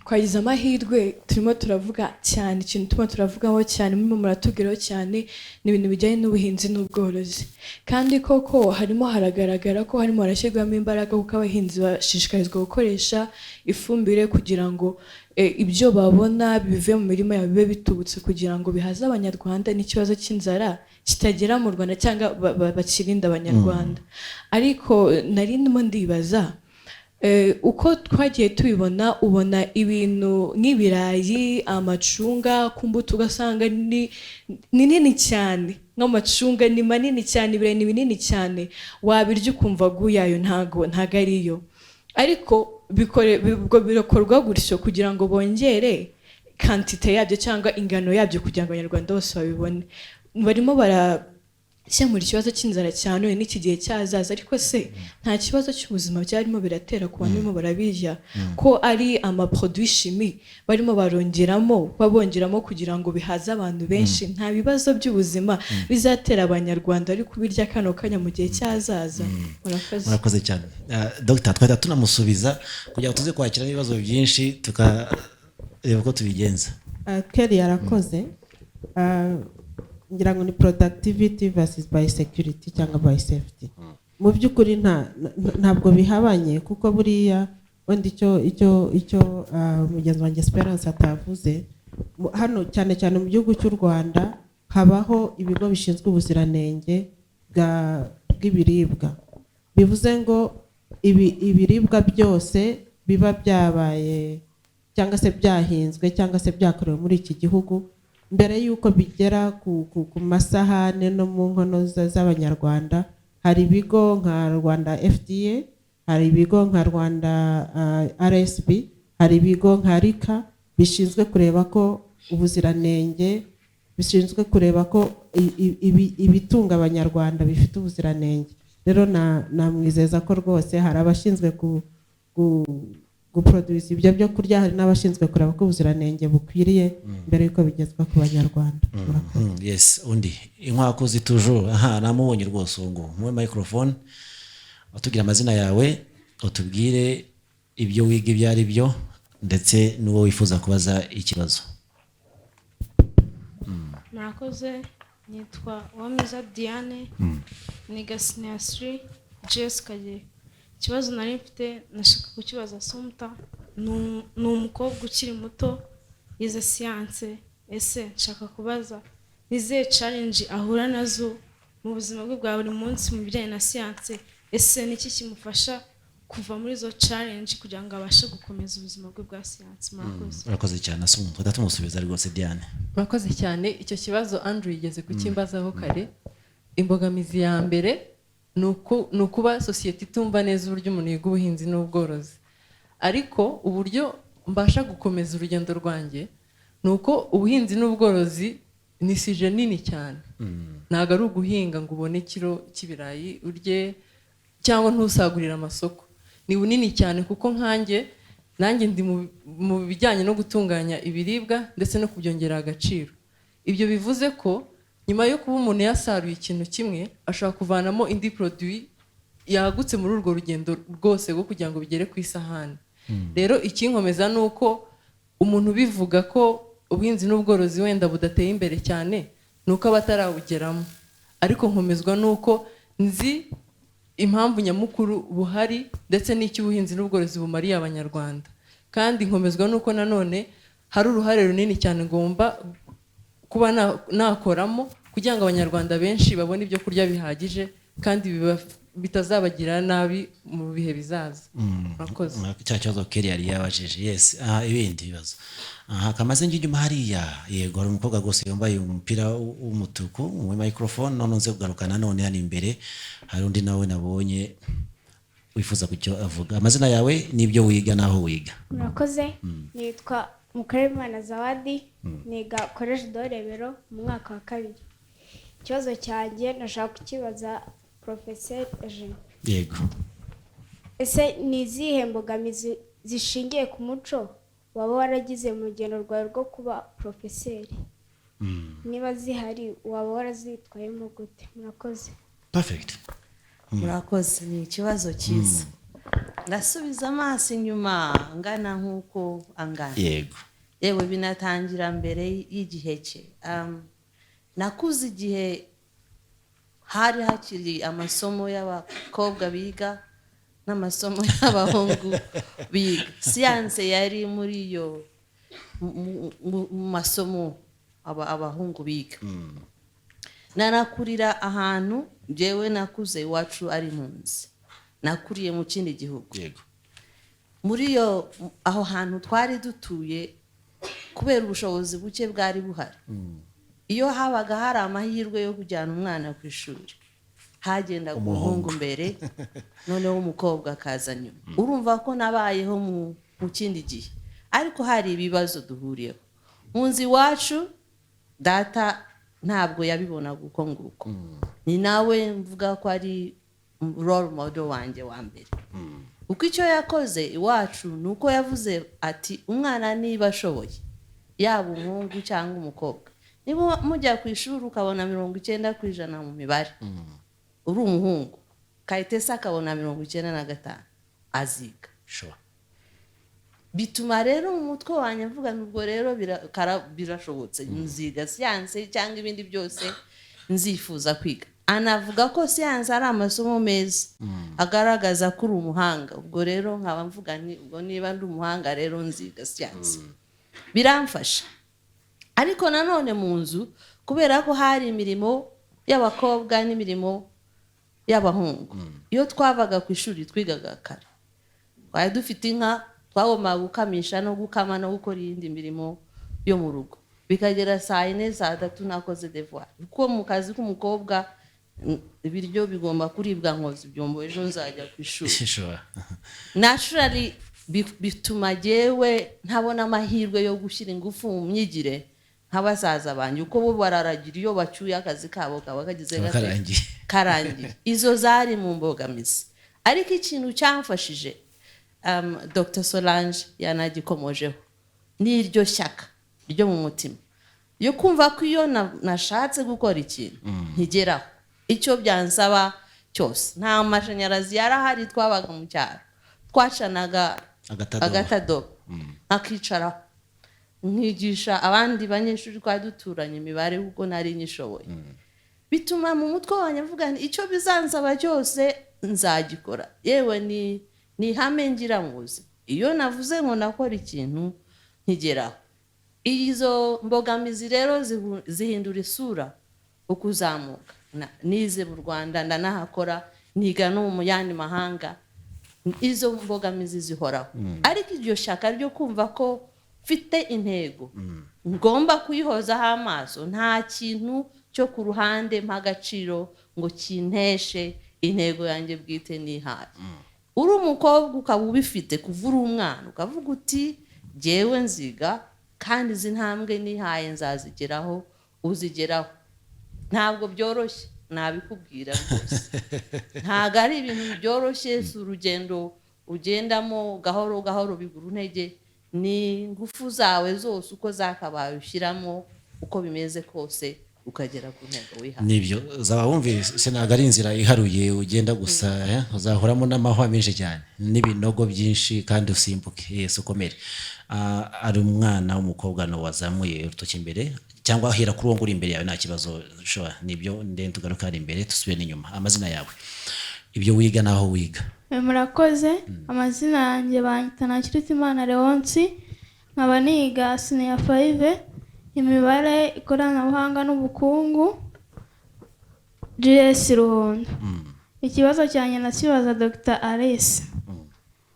Twagize amahirwe, turimo turavuga cyane, ikintu turimo turavugaho cyane, murimo muratubwiraho cyane, ni ibintu bijyanye n'ubuhinzi n'ubworozi. Kandi koko harimo haragaragara ko harimo harashyirwamo imbaraga, kuko abahinzi bashishikarizwa gukoresha ifumbire kugira ngo ibyo babona bive mu mirima yabo bibe bitubutse, kugira ngo bihaze Abanyarwanda n'ikibazo cy'inzara kitagera mu Rwanda, cyangwa bakirinde Abanyarwanda. Ariko nari ndimo ndibaza, uko twagiye tubibona, ubona ibintu nk'ibirayi, amacunga ku mbuto, ugasanga ni nini cyane, nk'amacunga ni manini cyane, ibirayi ni binini cyane, wabirya ukumva guyayo ntago ariyo. Ariko ubwo birakorwa gutyo kugira ngo bongere quantité yabyo cyangwa ingano yabyo, kugira ngo Abanyarwanda bose babibone. Barimo barakemura ikibazo cy'inzara cyane n'iki gihe cyazaza. Ariko se nta kibazo cy'ubuzima byarimo biratera ku bantu barimo barabirya, ko ari amaproduit chimique barimo barongeramo, babongeramo kugira ngo bihaze abantu benshi? Nta bibazo by'ubuzima bizatera Abanyarwanda ari kubirya kano kanya mu gihe cyazaza? Murakoze. Murakoze cyane. Dr, twahita tunamusubiza kugira ngo tuze kwakira n'ibibazo byinshi, tukareba uko tubigenza. Kelly yarakoze. Ngira ngo ni productivity versus biosecurity cyangwa biosafety. Mu by'ukuri ntabwo bihabanye, kuko buriya wenda icyo mugenzi wanjye Esperance atavuze, hano cyane cyane mu gihugu cy'u Rwanda habaho ibigo bishinzwe ubuziranenge bw'ibiribwa. Bivuze ngo ibiribwa byose biba byabaye cyangwa cyangwa se byahinzwe cyangwa se byakorewe muri iki gihugu, mbere y'uko bigera ku masahane no mu nkono z'Abanyarwanda. Hari ibigo nka Rwanda FDA, hari ibigo nka Rwanda RSB, hari ibigo nka RICA bishinzwe kureba ko ubuziranenge, bishinzwe kureba ko ibitunga Abanyarwanda bifite ubuziranenge. Rero namwizeza ko rwose hari abashinzwe guproduce ibyo byo kurya, hari n'abashinzwe kureba ko ubuziranenge bukwiriye mbere y'uko bigezwa ku Banyarwanda. Murakoze. Yes, undi inkwakuzi toujours. Aha namubonye rwose uwo nguwo. Muhe microphone, utubwire amazina yawe, utubwire ibyo wiga ibyo ari byo, ndetse n'uwo wifuza kubaza ikibazo. Murakoze, nitwa Uwamwiza Diane, niga senior 3 GS Kageyo. Ikibazo nari mfite nashaka kukibaza Assumpta. Ni umukobwa ukiri muto yize siyanse. Ese nshaka kubaza, ni izihe challenge ahura nazo mu buzima bwe bwa buri munsi mu bijyanye na siyanse? Ese ni iki kimufasha kuva muri izo challenge kugira ngo abashe gukomeza ubuzima bwe bwa siyanse? Murakoze. Urakoze cyane, Assumpta. Tumusubiza rwose, Diane. Murakoze cyane. Icyo kibazo Andrew yigeze kukimbazaho kare. Imbogamizi ya mbere ni ukuba sosiyete itumva neza uburyo umuntu yiga ubuhinzi n'ubworozi. Ariko uburyo mbasha gukomeza urugendo rwanjye ni uko ubuhinzi n'ubworozi ni sujet nini cyane. Ntabwo ari uguhinga ngo ubone ikiro cy'ibirayi urye cyangwa ntusagurire amasoko. Ni bunini cyane, kuko nkanjye nanjye ndi mu bijyanye no gutunganya ibiribwa ndetse no kubyongerera agaciro. Ibyo bivuze ko nyuma yo kuba umuntu yasaruye ikintu kimwe, ashobora kuvanamo indi produit yagutse muri urwo rugendo rwose rwo kugira ngo bigere ku isahani. Rero ikinkomeza ni uko umuntu ubivuga ko ubuhinzi n'ubworozi wenda budateye imbere cyane, ni uko aba atarawugeramo. Ariko nkomezwa n'uko nzi impamvu nyamukuru buhari ndetse n'icyo ubuhinzi n'ubworozi bumariye Abanyarwanda. Kandi nkomezwa n'uko nanone hari uruhare runini cyane ngomba kuba nakoramo kugira ngo Abanyarwanda benshi babone ibyo kurya bihagije kandi bitazabagirira nabi mu bihe bizaza. Murakoze. Cya kibazo Kelly yari yabajije. Yes, aha ibindi bibazo aha kamaze njya inyuma hariya. Yego, hari umukobwa rwose wambaye umupira w'umutuku muri microphone. None nze kugaruka nanone hano imbere, hari undi nawe nabonye wifuza kucyo avuga. Amazina yawe n'ibyo wiga n'aho wiga. Murakoze, nitwa Mukaremana Zawadi, niga Collège de Rebero mu mwaka wa kabiri. Ikibazo cyanjye nashaka kukibaza Professeur Eugene. Yego. Ese ni izihe mbogamizi zishingiye ku muco waba waragize mu rugendo rwawe rwo kuba porofeseri? Niba zihari, waba warazitwayemo gute? Murakoze. Perfect. Murakoze, ni ikibazo cyiza. Ndasubiza amaso inyuma angana nk'uko angana. Yewe, binatangira mbere y'igihe cye. Nakuze igihe hari hakiri amasomo y'abakobwa biga n'amasomo y'abahungu biga. Siyanse yari muri iyo mu masomo abahungu biga. Nanakurira ahantu, njyewe nakuze iwacu ari impunzi, nakuriye mu kindi gihugu. Muri iyo aho hantu twari dutuye, kubera ubushobozi buke bwari buhari, iyo habaga hari amahirwe yo kujyana umwana ku ishuri, hagendaga umuhungu mbere, noneho umukobwa akaza nyuma. Urumva ko nabayeho mu kindi gihe, ariko hari ibibazo duhuriyeho mu nzu iwacu. Data ntabwo yabibonaga uko nguko. Ni nawe mvuga ko ari role model wanjye wa mbere, kuko icyo yakoze iwacu ni uko yavuze ati: "Umwana niba ashoboye, yaba umuhungu cyangwa umukobwa, niba mujya ku ishuri ukabona 90% mu mibare uri umuhungu, Kayitesi akabona 95, aziga." Bituma rero mu mutwe wanjye mvuga nubwo rero birashobotse, nziga siyanse cyangwa ibindi byose nzifuza kwiga. Anavuga ko siyanse ari amasomo meza agaragaza ko uri umuhanga. Ubwo rero nkaba mvuga nti: "Ubwo niba ndi umuhanga rero nziga siyanse." Biramfasha. Ariko nanone mu nzu, kubera ko hari imirimo y'abakobwa n'imirimo y'abahungu, iyo twavaga ku ishuri, twigaga kare, twari dufite inka. Twagombaga gukamisha no gukama no gukora iyindi mirimo yo mu rugo, bikagera saa 4, saa 3 nakoze devoir, kuko mu kazi k'umukobwa ibiryo bigomba kuribwa, nkoza ibyombo, ejo nzajya ku ishuri. Naturally bituma jyewe ntabona amahirwe yo gushyira ingufu mu myigire nka basaza banjye, uko bo bararagira iyo bacyuye, akazi kabo kaba kagize Kaba gate? Karangiye. Karangiye. Izo zari mu mbogamizi, ariko ikintu cyamfashije, Dr Solange yanagikomojeho, ni iryo shyaka ryo mu mutima yo kumva ko iyo nashatse gukora ikintu nkigeraho, icyo byansaba cyose. Nta mashanyarazi yarahari, twabaga mu cyaro, twacanaga Agatadowa. Agatadowa, nkakicaraho nkigisha abandi banyeshuri twari duturanye imibare, kuko nari nyishoboye. Bituma mu mutwe wanjye mvuga nti icyo bizansaba cyose nzagikora. Yewe, ni ihame ngira mu buzima: iyo navuze ngo nakora ikintu, nkigeraho. Izo mbogamizi rero zihindura isura uko uzamuka. Nize mu Rwanda, ndanahakora, niga no mu yandi mahanga, izo mbogamizi zihoraho, ariko iryo shyaka ryo kumva ko mfite intego, ngomba kuyihozaho amaso, nta kintu cyo ku ruhande mpa agaciro ngo kinteshe intego yanjye bwite nihaye. Uri umukobwa ukaba ubifite kuva uri umwana, ukavuga uti jyewe nziga kandi izi ntambwe nihaye nzazigeraho, uzigeraho. Ntabwo byoroshye, nabikubwira rwose, ntabwo ari ibintu byoroshye. Si urugendo ugendamo gahoro gahoro bigura intege, ni ingufu zawe zose uko zakabaye ushyiramo, uko bimeze kose ukagera ku ntego wihaye. Nibyo, zaba wumvise, ntabwo ari inzira iharuye ugenda gusa, uzahoramo n'amahwa menshi cyane n'ibinogo byinshi, kandi usimbuke, yesu ukomere. Ari umwana w'umukobwa no wazamuye urutoki imbere, cyangwa ahera kuri uwo nguri imbere yawe, nta kibazo. Shobora nibyo ndende, tugaruka hano imbere, dusubire n'inyuma. Amazina yawe, ibyo wiga n'aho wiga. Murakoze. Amazina yanjye banyita Ntakirutimana Leonce, nkaba niga senior five, imibare, ikoranabuhanga n'ubukungu, GS Ruhondo. Ikibazo cyanjye ndakibaza Dr Alice.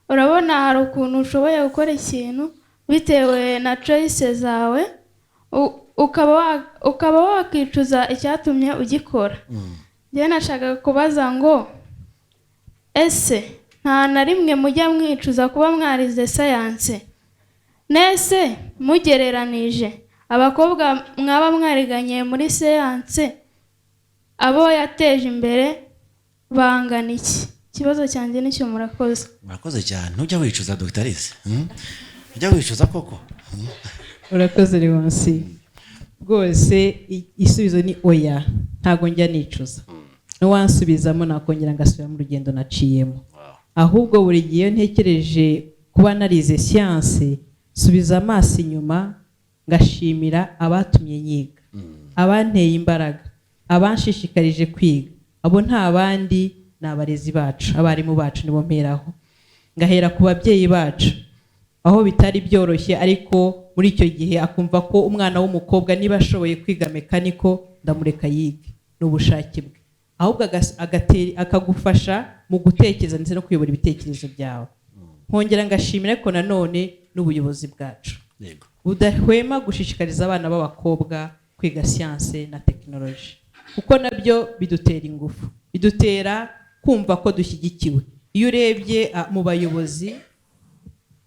Urabona hari ukuntu ushoboye gukora ikintu bitewe na choice zawe, ukaba wakicuza icyatumye ugikora. Njyewe nashakaga kubaza ngo ese nta na rimwe mujya mwicuza kuba mwarize science? Nese mugereranije abakobwa mwaba mwariganye muri science, abo yateje imbere bangana iki? Ikibazo cyanjye nicyo, murakoze. Murakoze cyane. Ntujya wicuza, Dr Alice? Ujya wicuza koko? Urakoze Leonce. Rwose igisubizo ni oya, ntabwo njya nicuza. N'uwansubizamo nakongera ngasubira mu rugendo naciyemo. Ahubwo buri gihe iyo ntekereje kuba narize siyanse, subiza amaso inyuma ngashimira abatumye nyiga, abanteye imbaraga, abanshishikarije kwiga. Abo nta bandi, ni abarezi bacu, abarimu bacu, nibo mperaho. Ngahera ku babyeyi bacu, aho bitari byoroshye, ariko muri icyo gihe akumva ko umwana w'umukobwa niba ashoboye kwiga mechanical, ndamureka yige, ni ubushake bwe. Ahubwo akagufasha mu gutekereza ndetse no kuyobora ibitekerezo byawe. Nkongera ngashimira ariko nanone n'ubuyobozi bwacu budahwema gushishikariza abana b'abakobwa kwiga siyanse na tekinoloji, kuko nabyo bidutera ingufu, bidutera kumva ko dushyigikiwe. Iyo urebye mu bayobozi,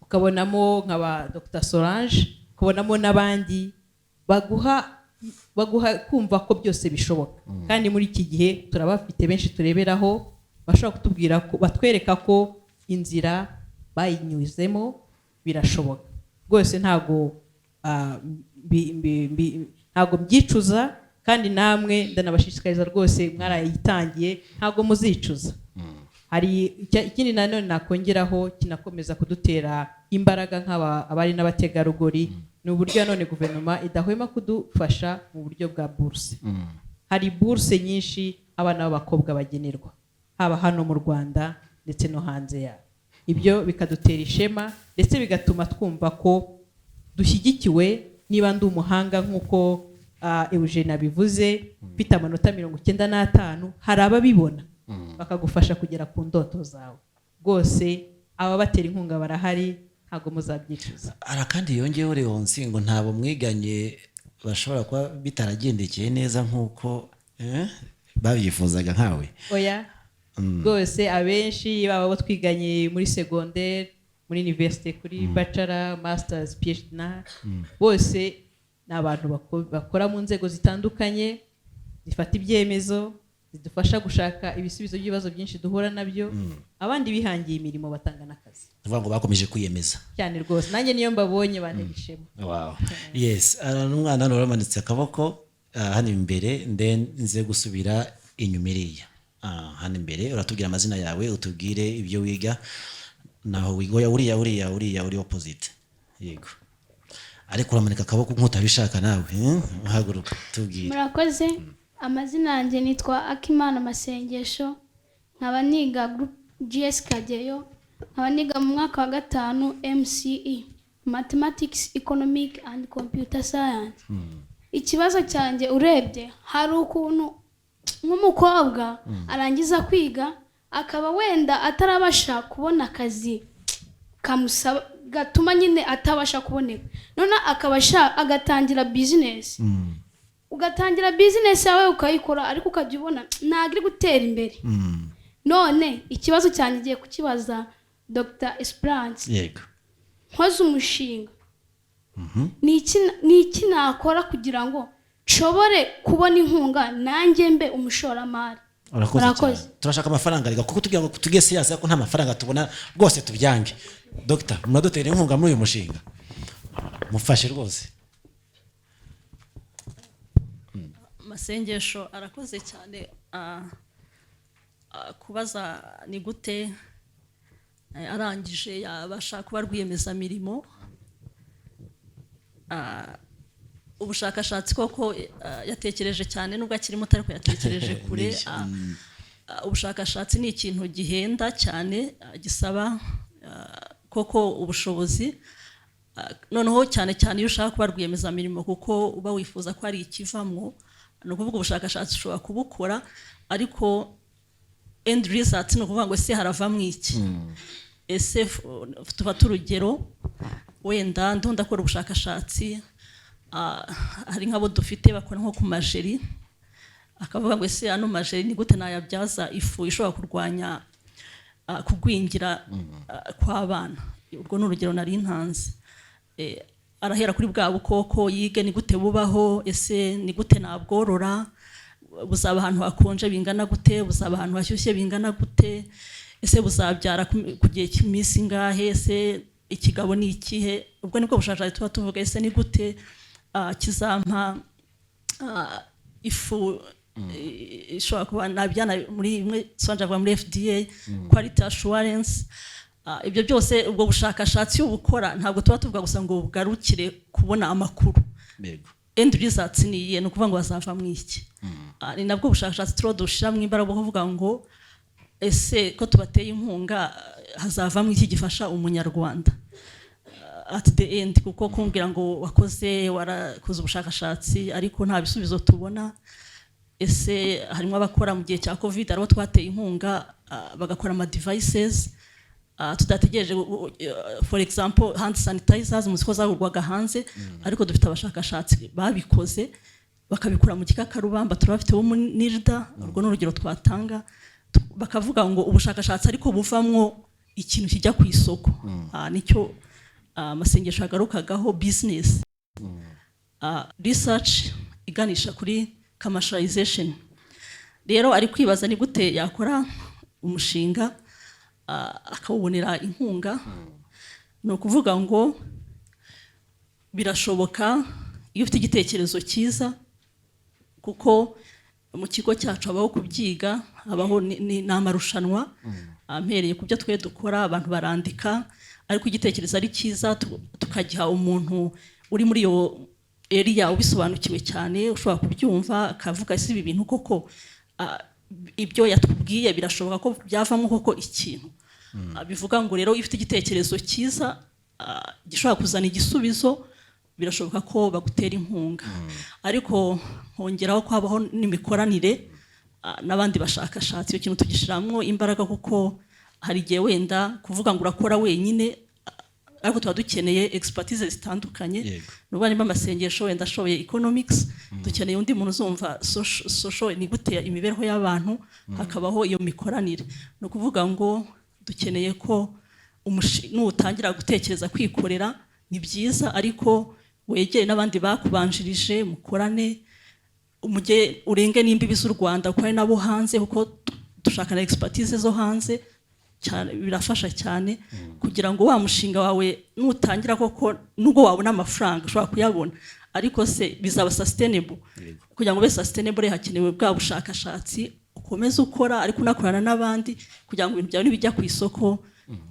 ukabonamo nka ba Dr Solange, ukabonamo n'abandi baguha kumva ko byose bishoboka. Kandi muri iki gihe turabafite benshi tureberaho, bashobora kutubwira ko, batwereka ko inzira bayinyuzemo birashoboka rwose. Ntabwo ntabwo mbyicuza, kandi namwe ndanabashishikariza rwose, mwarayitangiye, ntabwo muzicuza. Hari ikindi nanone nakongeraho kinakomeza kudutera imbaraga nk'aba abari n'abategarugori, ni uburyo nanone guverinoma idahwema kudufasha mu buryo bwa buruse. Hari buruse nyinshi abana b'abakobwa bagenerwa, haba hano mu Rwanda ndetse no hanze yabo. Ibyo bikadutera ishema ndetse bigatuma twumva ko dushyigikiwe. Niba ndi umuhanga nk'uko Eugene abivuze, mfite amanota 95, hari ababibona bakagufasha kugera ku ndoto zawe. Rwose ababatera inkunga barahari. Ntabwo muzabyicuza. Hari akandi yongeyeho, Leonce, ngo ntabwo mwiganye bashobora kuba bitaragendekeye neza nk'uko babyifuzaga nkawe. Oya rwose, abenshi baba abo twiganye muri segonderi, muri université, kuri bachelor, masters, PhD na bose ni abantu bakora mu nzego zitandukanye, zifata ibyemezo, zidufasha gushaka ibisubizo by'ibibazo byinshi duhura nabyo. Abandi bihangiye imirimo, batanga n'akazi. Ni ukuvuga ngo bakomeje kwiyemeza. Cyane rwose, nanjye niyo mbabonye bantera ishema. Wow, yes. Hari n'umwana hano waramanitse akaboko, hano imbere, then nze gusubira inyuma iriya. Hano imbere, uratubwira amazina yawe, utubwire ibyo wiga naho wiga. Oya, uriya uri opposite. Yego, ariko uramanika akaboko nk'utabishaka nawe, eh? Haguruka tubwire. Murakoze. Amazina yanjye nitwa Akimana Masengesho, nkaba niga Group GS Kageyo, nkaba niga mu mwaka wa gatanu MCE, Mathematics, Economic and Computer Science. Ikibazo cyanjye, urebye hari ukuntu nk'umukobwa arangiza kwiga akaba wenda atarabasha kubona akazi kamusaba, gatuma nyine atabasha kuboneka, none akaba agatangira bizinesi. Ugatangira bizinesi yawe ukayikora, ariko ukajya ubona ntabwo iri gutera imbere. None ikibazo cyanjye ngiye kukibaza Dr Esperance. Yego. Nkoze umushinga, ni iki nakora kugira ngo nshobore kubona inkunga, nanjye mbe umushoramari? Urakoze Murakoze. cyane. Turashaka amafaranga reka, kuko tugira ngo tuge siyasa ko nta mafaranga tubona rwose tubyange. Dr, muradutera inkunga muri uyu mushinga, mufashe rwose. Masengesho arakoze cyane kubaza ni gute arangije yabasha kuba rwiyemezamirimo. Ubushakashatsi koko, yatekereje cyane nubwo akiri muto, ariko yatekereje kure. Nibyo. Ubushakashatsi ni ikintu gihenda cyane, gisaba koko ubushobozi. Noneho cyane cyane iyo ushaka kuba rwiyemezamirimo, kuko uba wifuza ko hari ikivamwo. Ni ukuvuga ubushakashatsi ushobora kubukora, ariko end result ni ukuvuga ngo ese haravamwo iki? Ese tufate urugero, wenda ndiho ndakora ubushakashatsi, hari nk'abo dufite bakora nko ku majeri, akavuga ngo ese ano majeri ni gute nayabyaza ifu ishobora kurwanya kugwingira kw'abana? Urwo ni urugero nari ntanze. Arahera kuri bwa bukoko, yige ni gute bubaho, ese ni gute nabworora, buzaba ahantu hakonje bingana gute, buzaba ahantu hashyushye bingana gute, ese buzabyara ku gihe cy'iminsi ingahe, ese ikigabo ni ikihe? Ubwo nibwo bushakashatsi tuba tuvuga. Ese ni gute kizampa ifu ishobora kuba nabyana muri imwe sonje avuga muri FDA, quality assurance. Ibyo byose, ubwo bushakashatsi iyo ubukora, ntabwo tuba tuvuga gusa ngo bugarukire kubona amakuru. End results ni iyihe? Ni ukuvuga ngo bazavamo iki? Ni nabwo bushakashatsi turiho dushyiramo imbaraga bwo kuvuga ngo ese ko tubateye inkunga, hazavamo iki gifasha umunyarwanda at the end? Kuko kumbwira ngo wakoze, warakoze ubushakashatsi, ariko nta bisubizo tubona. Ese harimo abakora mu gihe cya COVID, hari abo twateye inkunga, bagakora ama devices, tudategereje, for example hand sanitizers, muzi ko zagurwaga hanze, ariko dufite abashakashatsi babikoze bakabikora mu gikakarubamba, turabafite bo muri NIRDA. Urwo ni urugero twatanga. Bakavuga ngo ubushakashatsi ariko buvamwo ikintu kijya ku isoko. Nicyo amasengesho yagarukagaho, business research iganisha kuri commercialization. Rero ari kwibaza ni gute yakora umushinga, akawubonera inkunga. Ni ukuvuga ngo birashoboka iyo ufite igitekerezo cyiza, kuko mu kigo cyacu habaho kubyiga, habaho n'amarushanwa. Mpereye ku byo twe dukora, abantu barandika, ariko igitekerezo ari cyiza, tukagiha umuntu uri muri iyo area ubisobanukiwe cyane, ushobora kubyumva, akavuga ese ibi bintu koko, ibyo yatubwiye birashoboka ko byavamo koko ikintu? Bivuga ngo rero iyo ufite igitekerezo cyiza, gishobora kuzana igisubizo, birashoboka ko bagutera inkunga. Ariko nkongeraho ko habaho n'imikoranire n'abandi bashakashatsi. Icyo kintu tugishyiramo imbaraga, kuko hari igihe wenda kuvuga ngo urakora wenyine. Ariko tuba dukeneye expertise zitandukanye. Nuba niba amasengesho wenda ashoboye economics, dukeneye undi muntu uzumva social, ni gute imibereho y'abantu, hakabaho iyo mikoranire. Ni ukuvuga ngo dukeneye ko nutangira gutekereza kwikorera, ni byiza, ariko wegere n'abandi bakubanjirije, mukorane, umujye urenge n'imbibi z'u Rwanda, kuko hari nabo hanze, kuko dushaka na expertise zo hanze cyane. Birafasha cyane kugira ngo wa mushinga wawe nutangira koko, nubwo wabona amafaranga, ushobora kuyabona, ariko se bizaba sustainable? Kugira ngo ube sustainable hakenewe bwa bushakashatsi, ukomeze ukora ariko unakorana n'abandi, kugira ngo ibintu byawe nibijya ku isoko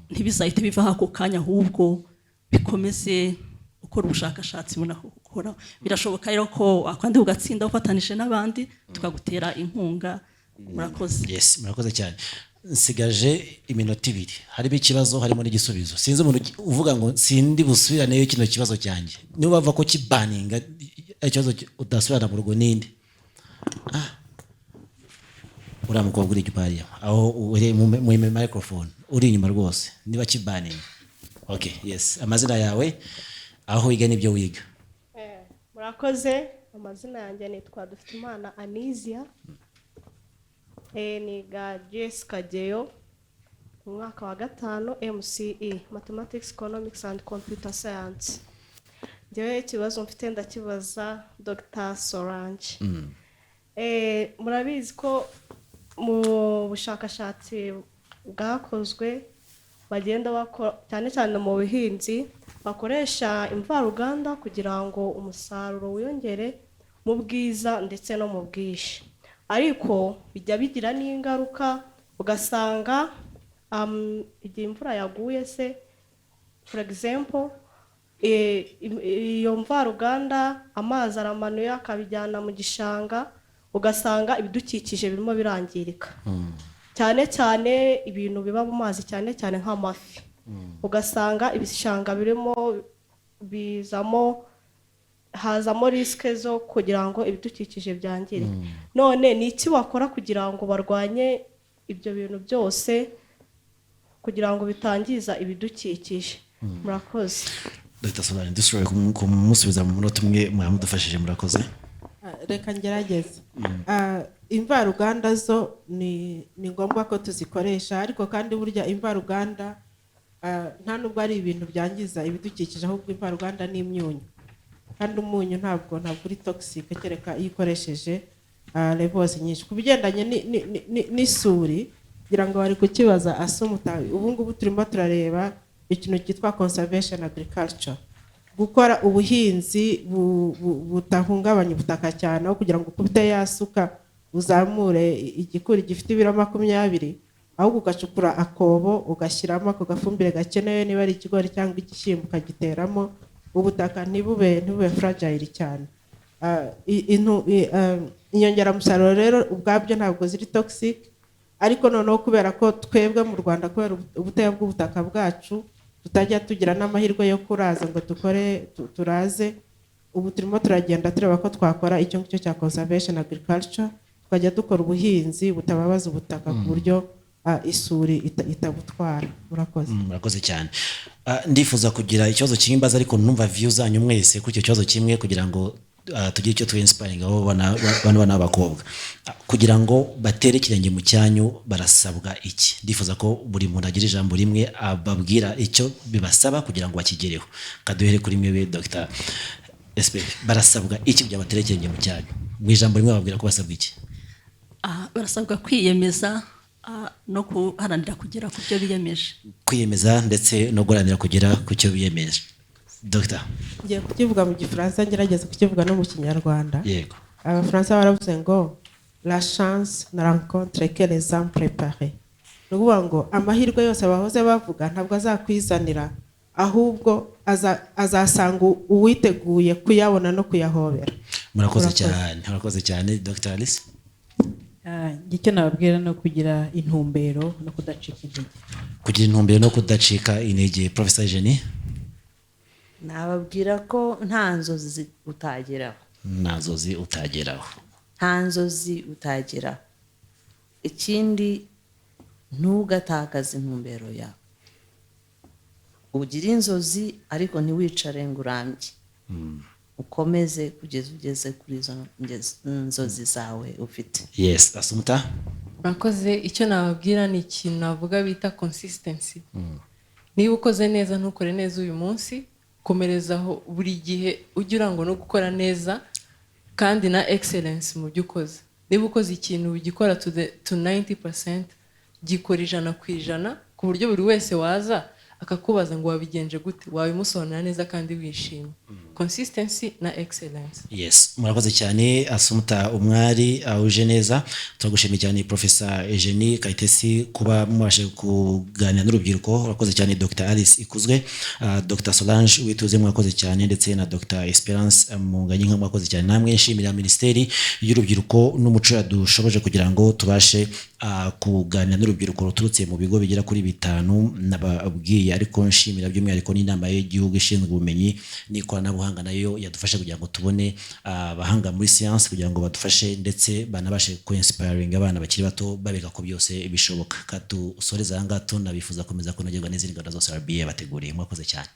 ntibizahite bivaho ako kanya, ahubwo bikomeze gukora ubushakashatsi bunakora. Birashoboka rero ko wakwandika ugatsinda ufatanije n'abandi, tukagutera inkunga. Murakoze. Yes, murakoze cyane. Nsigaje iminota 2, harimo ikibazo, harimo n'igisubizo. Sinzi umuntu uvuga ngo sindi busubiraneyo kino kibazo cyanjye, niba bava ko kibaninga ari ikibazo udasubirana mu rugo, ninde? Uriya mukobwa uri inyuma hariya, aho uri mu microphone, uri inyuma rwose, niba kibaninga. Okay, yes, amazina yawe, aho wiga n'ibyo wiga. Murakoze. Amazina yanjye nitwa Dufitimana Anizia. Niga GS Kageyo mu mwaka wa gatanu MCE, Mathematics, Economics and Computer Science. Njyewe ikibazo mfite ndakibaza Dr Solange. Murabizi ko mu bushakashatsi bwakozwe bagenda bakora cyane cyane mu buhinzi, bakoresha imvaruganda kugira ngo umusaruro wiyongere mu bwiza ndetse no mu bwinshi, ariko bijya bigira n'ingaruka, ugasanga igihe imvura yaguye se, for example, iyo mvaruganda amazi aramanuye akabijyana mu gishanga, ugasanga ibidukikije birimo birangirika, cyane cyane ibintu biba mu mazi, cyane cyane nk'amafi, ugasanga ibishanga birimo bizamo, hazamo risque zo kugira ngo ibidukikije byangirike. None ni iki wakora kugira ngo barwanye ibyo bintu byose, kugira ngo bitangiza ibidukikije? Murakoze. Dr Solange, dushoboye kumusubiza mu munota umwe, mwamudufashije, murakoze. Reka ngerageze. Imvaruganda zo ni ngombwa ko tuzikoresha, ariko kandi burya imvaruganda nta nubwo ari ibintu byangiza ibidukikije, ahubwo imvaruganda ni imyunyu, kandi umunyu ntabwo uri toxic, kereka iyo ukoresheje levels nyinshi. Ku bigendanye n'isuri, kugira ngo bari kukibaza Asumuta, ubu ngubu turimo turareba ikintu cyitwa conservation agriculture, gukora ubuhinzi budahungabanya ubutaka cyane, aho kugira ngo ukubite yasuka uzamure igikuri gifite ibiro 20, ahubwo ugacukura akobo, ugashyiramo ako gafumbire gakenewe, niba ari ikigori cyangwa igishyimbo, ukagiteramo, ubutaka ntibube fragile cyane. Inyongeramusaruro rero ubwabyo ntabwo ziri toxic, ariko noneho kubera ko twebwe mu Rwanda, kubera ubuteya bw'ubutaka bwacu, tutajya tugira n'amahirwe yo kuraza ngo dukore turaze, ubu turimo turagenda tureba ko twakora icyo ngicyo cya conservation agriculture, tukajya dukora ubuhinzi butababaza ubutaka ku buryo isuri itabutwara. Murakoze. Murakoze cyane. Ndifuza kugira ikibazo kimwe mbaza, ariko numva view zanyu mwese kuri icyo kibazo kimwe, kugira ngo tugire icyo tu inspiring abo bana bana b'abakobwa. Kugira ngo batere ikirenge mu cyanyu barasabwa iki? Ndifuza ko buri muntu agira ijambo rimwe ababwira icyo bibasaba kugira ngo bakigereho. Kaduhere kuri mwe, Dr SP, barasabwa iki kugira ngo batere ikirenge mu cyanyu? Mu ijambo rimwe bababwira ko basabwa iki? Barasabwa kwiyemeza no guharanira kugera ku byo biyemeje. Kwiyemeza ndetse no guharanira kugera ku cyo biyemeje. Dr. Ngiye kukivuga mu Gifaransa, ngerageza kukivuga no mu Kinyarwanda. Yego. Abafaransa baravuze ngo "La chance ne rencontre que les âmes préparées." Ni ukuvuga ngo amahirwe yose bahoze bavuga ntabwo azakwizanira, ahubwo azasanga uwiteguye kuyabona no kuyahobera. Murakoze cyane, murakoze cyane. Dr Alice. Icyo nababwira ni ukugira intumbero no kudacika intege. Kugira intumbero no kudacika intege. Professor Eugenie. Nababwira ko nta nzozi utageraho. Nta nzozi utageraho. Nta nzozi utageraho. Ikindi, ntugatakaze intumbero yawe. Ugire inzozi, ariko ntiwicare ngo urambye, ukomeze kugeza ugeze kuri izo nzozi zawe ufite. Yes, Asumuta. Murakoze. Icyo nababwira ni ikintu navuga bita consistency. Niba ukoze neza, ntukore neza uyu munsi, komerezaho. Buri gihe ujye urangwa no gukora neza kandi na excellence mu byo ukoze. Niba ukoze ikintu, ugikora to 90%, gikora 100%, ku buryo buri wese waza akakubaza ngo wabigenje gute, wabimusobanurira neza kandi wishimye. Consistency na excellence. Yes, murakoze cyane, Asumuta Umwari uje neza. Turagushimiye cyane, Professor Eugenie Kayitesi, kuba mubashe kuganira n'urubyiruko. Urakoze cyane, Dr Alice Ikuzwe, Dr Solange Wituze, mwakoze cyane, ndetse na Dr Esperance Munganyinka, mwakoze cyane namwe. Nshimira Minisiteri y'Urubyiruko n'Umuco yadushoboje kugira ngo tubashe kuganira n'urubyiruko ruturutse mu bigo bigera kuri bitanu nababwiye, ariko nshimira by'umwihariko n'Inama y'Igihugu ishinzwe Ubumenyi n'Ikoranabuhanga, nayo yadufasha kugira ngo tubone abahanga muri siyansi kugira ngo badufashe ndetse banabashe ku-inspiring abana bakiri bato, babereka ko byose bishoboka. Katusoreza aha ngaha, tunabifuza komeza kunogerwa n'izindi gahunda zose RBA yabateguriye. Mwakoze cyane.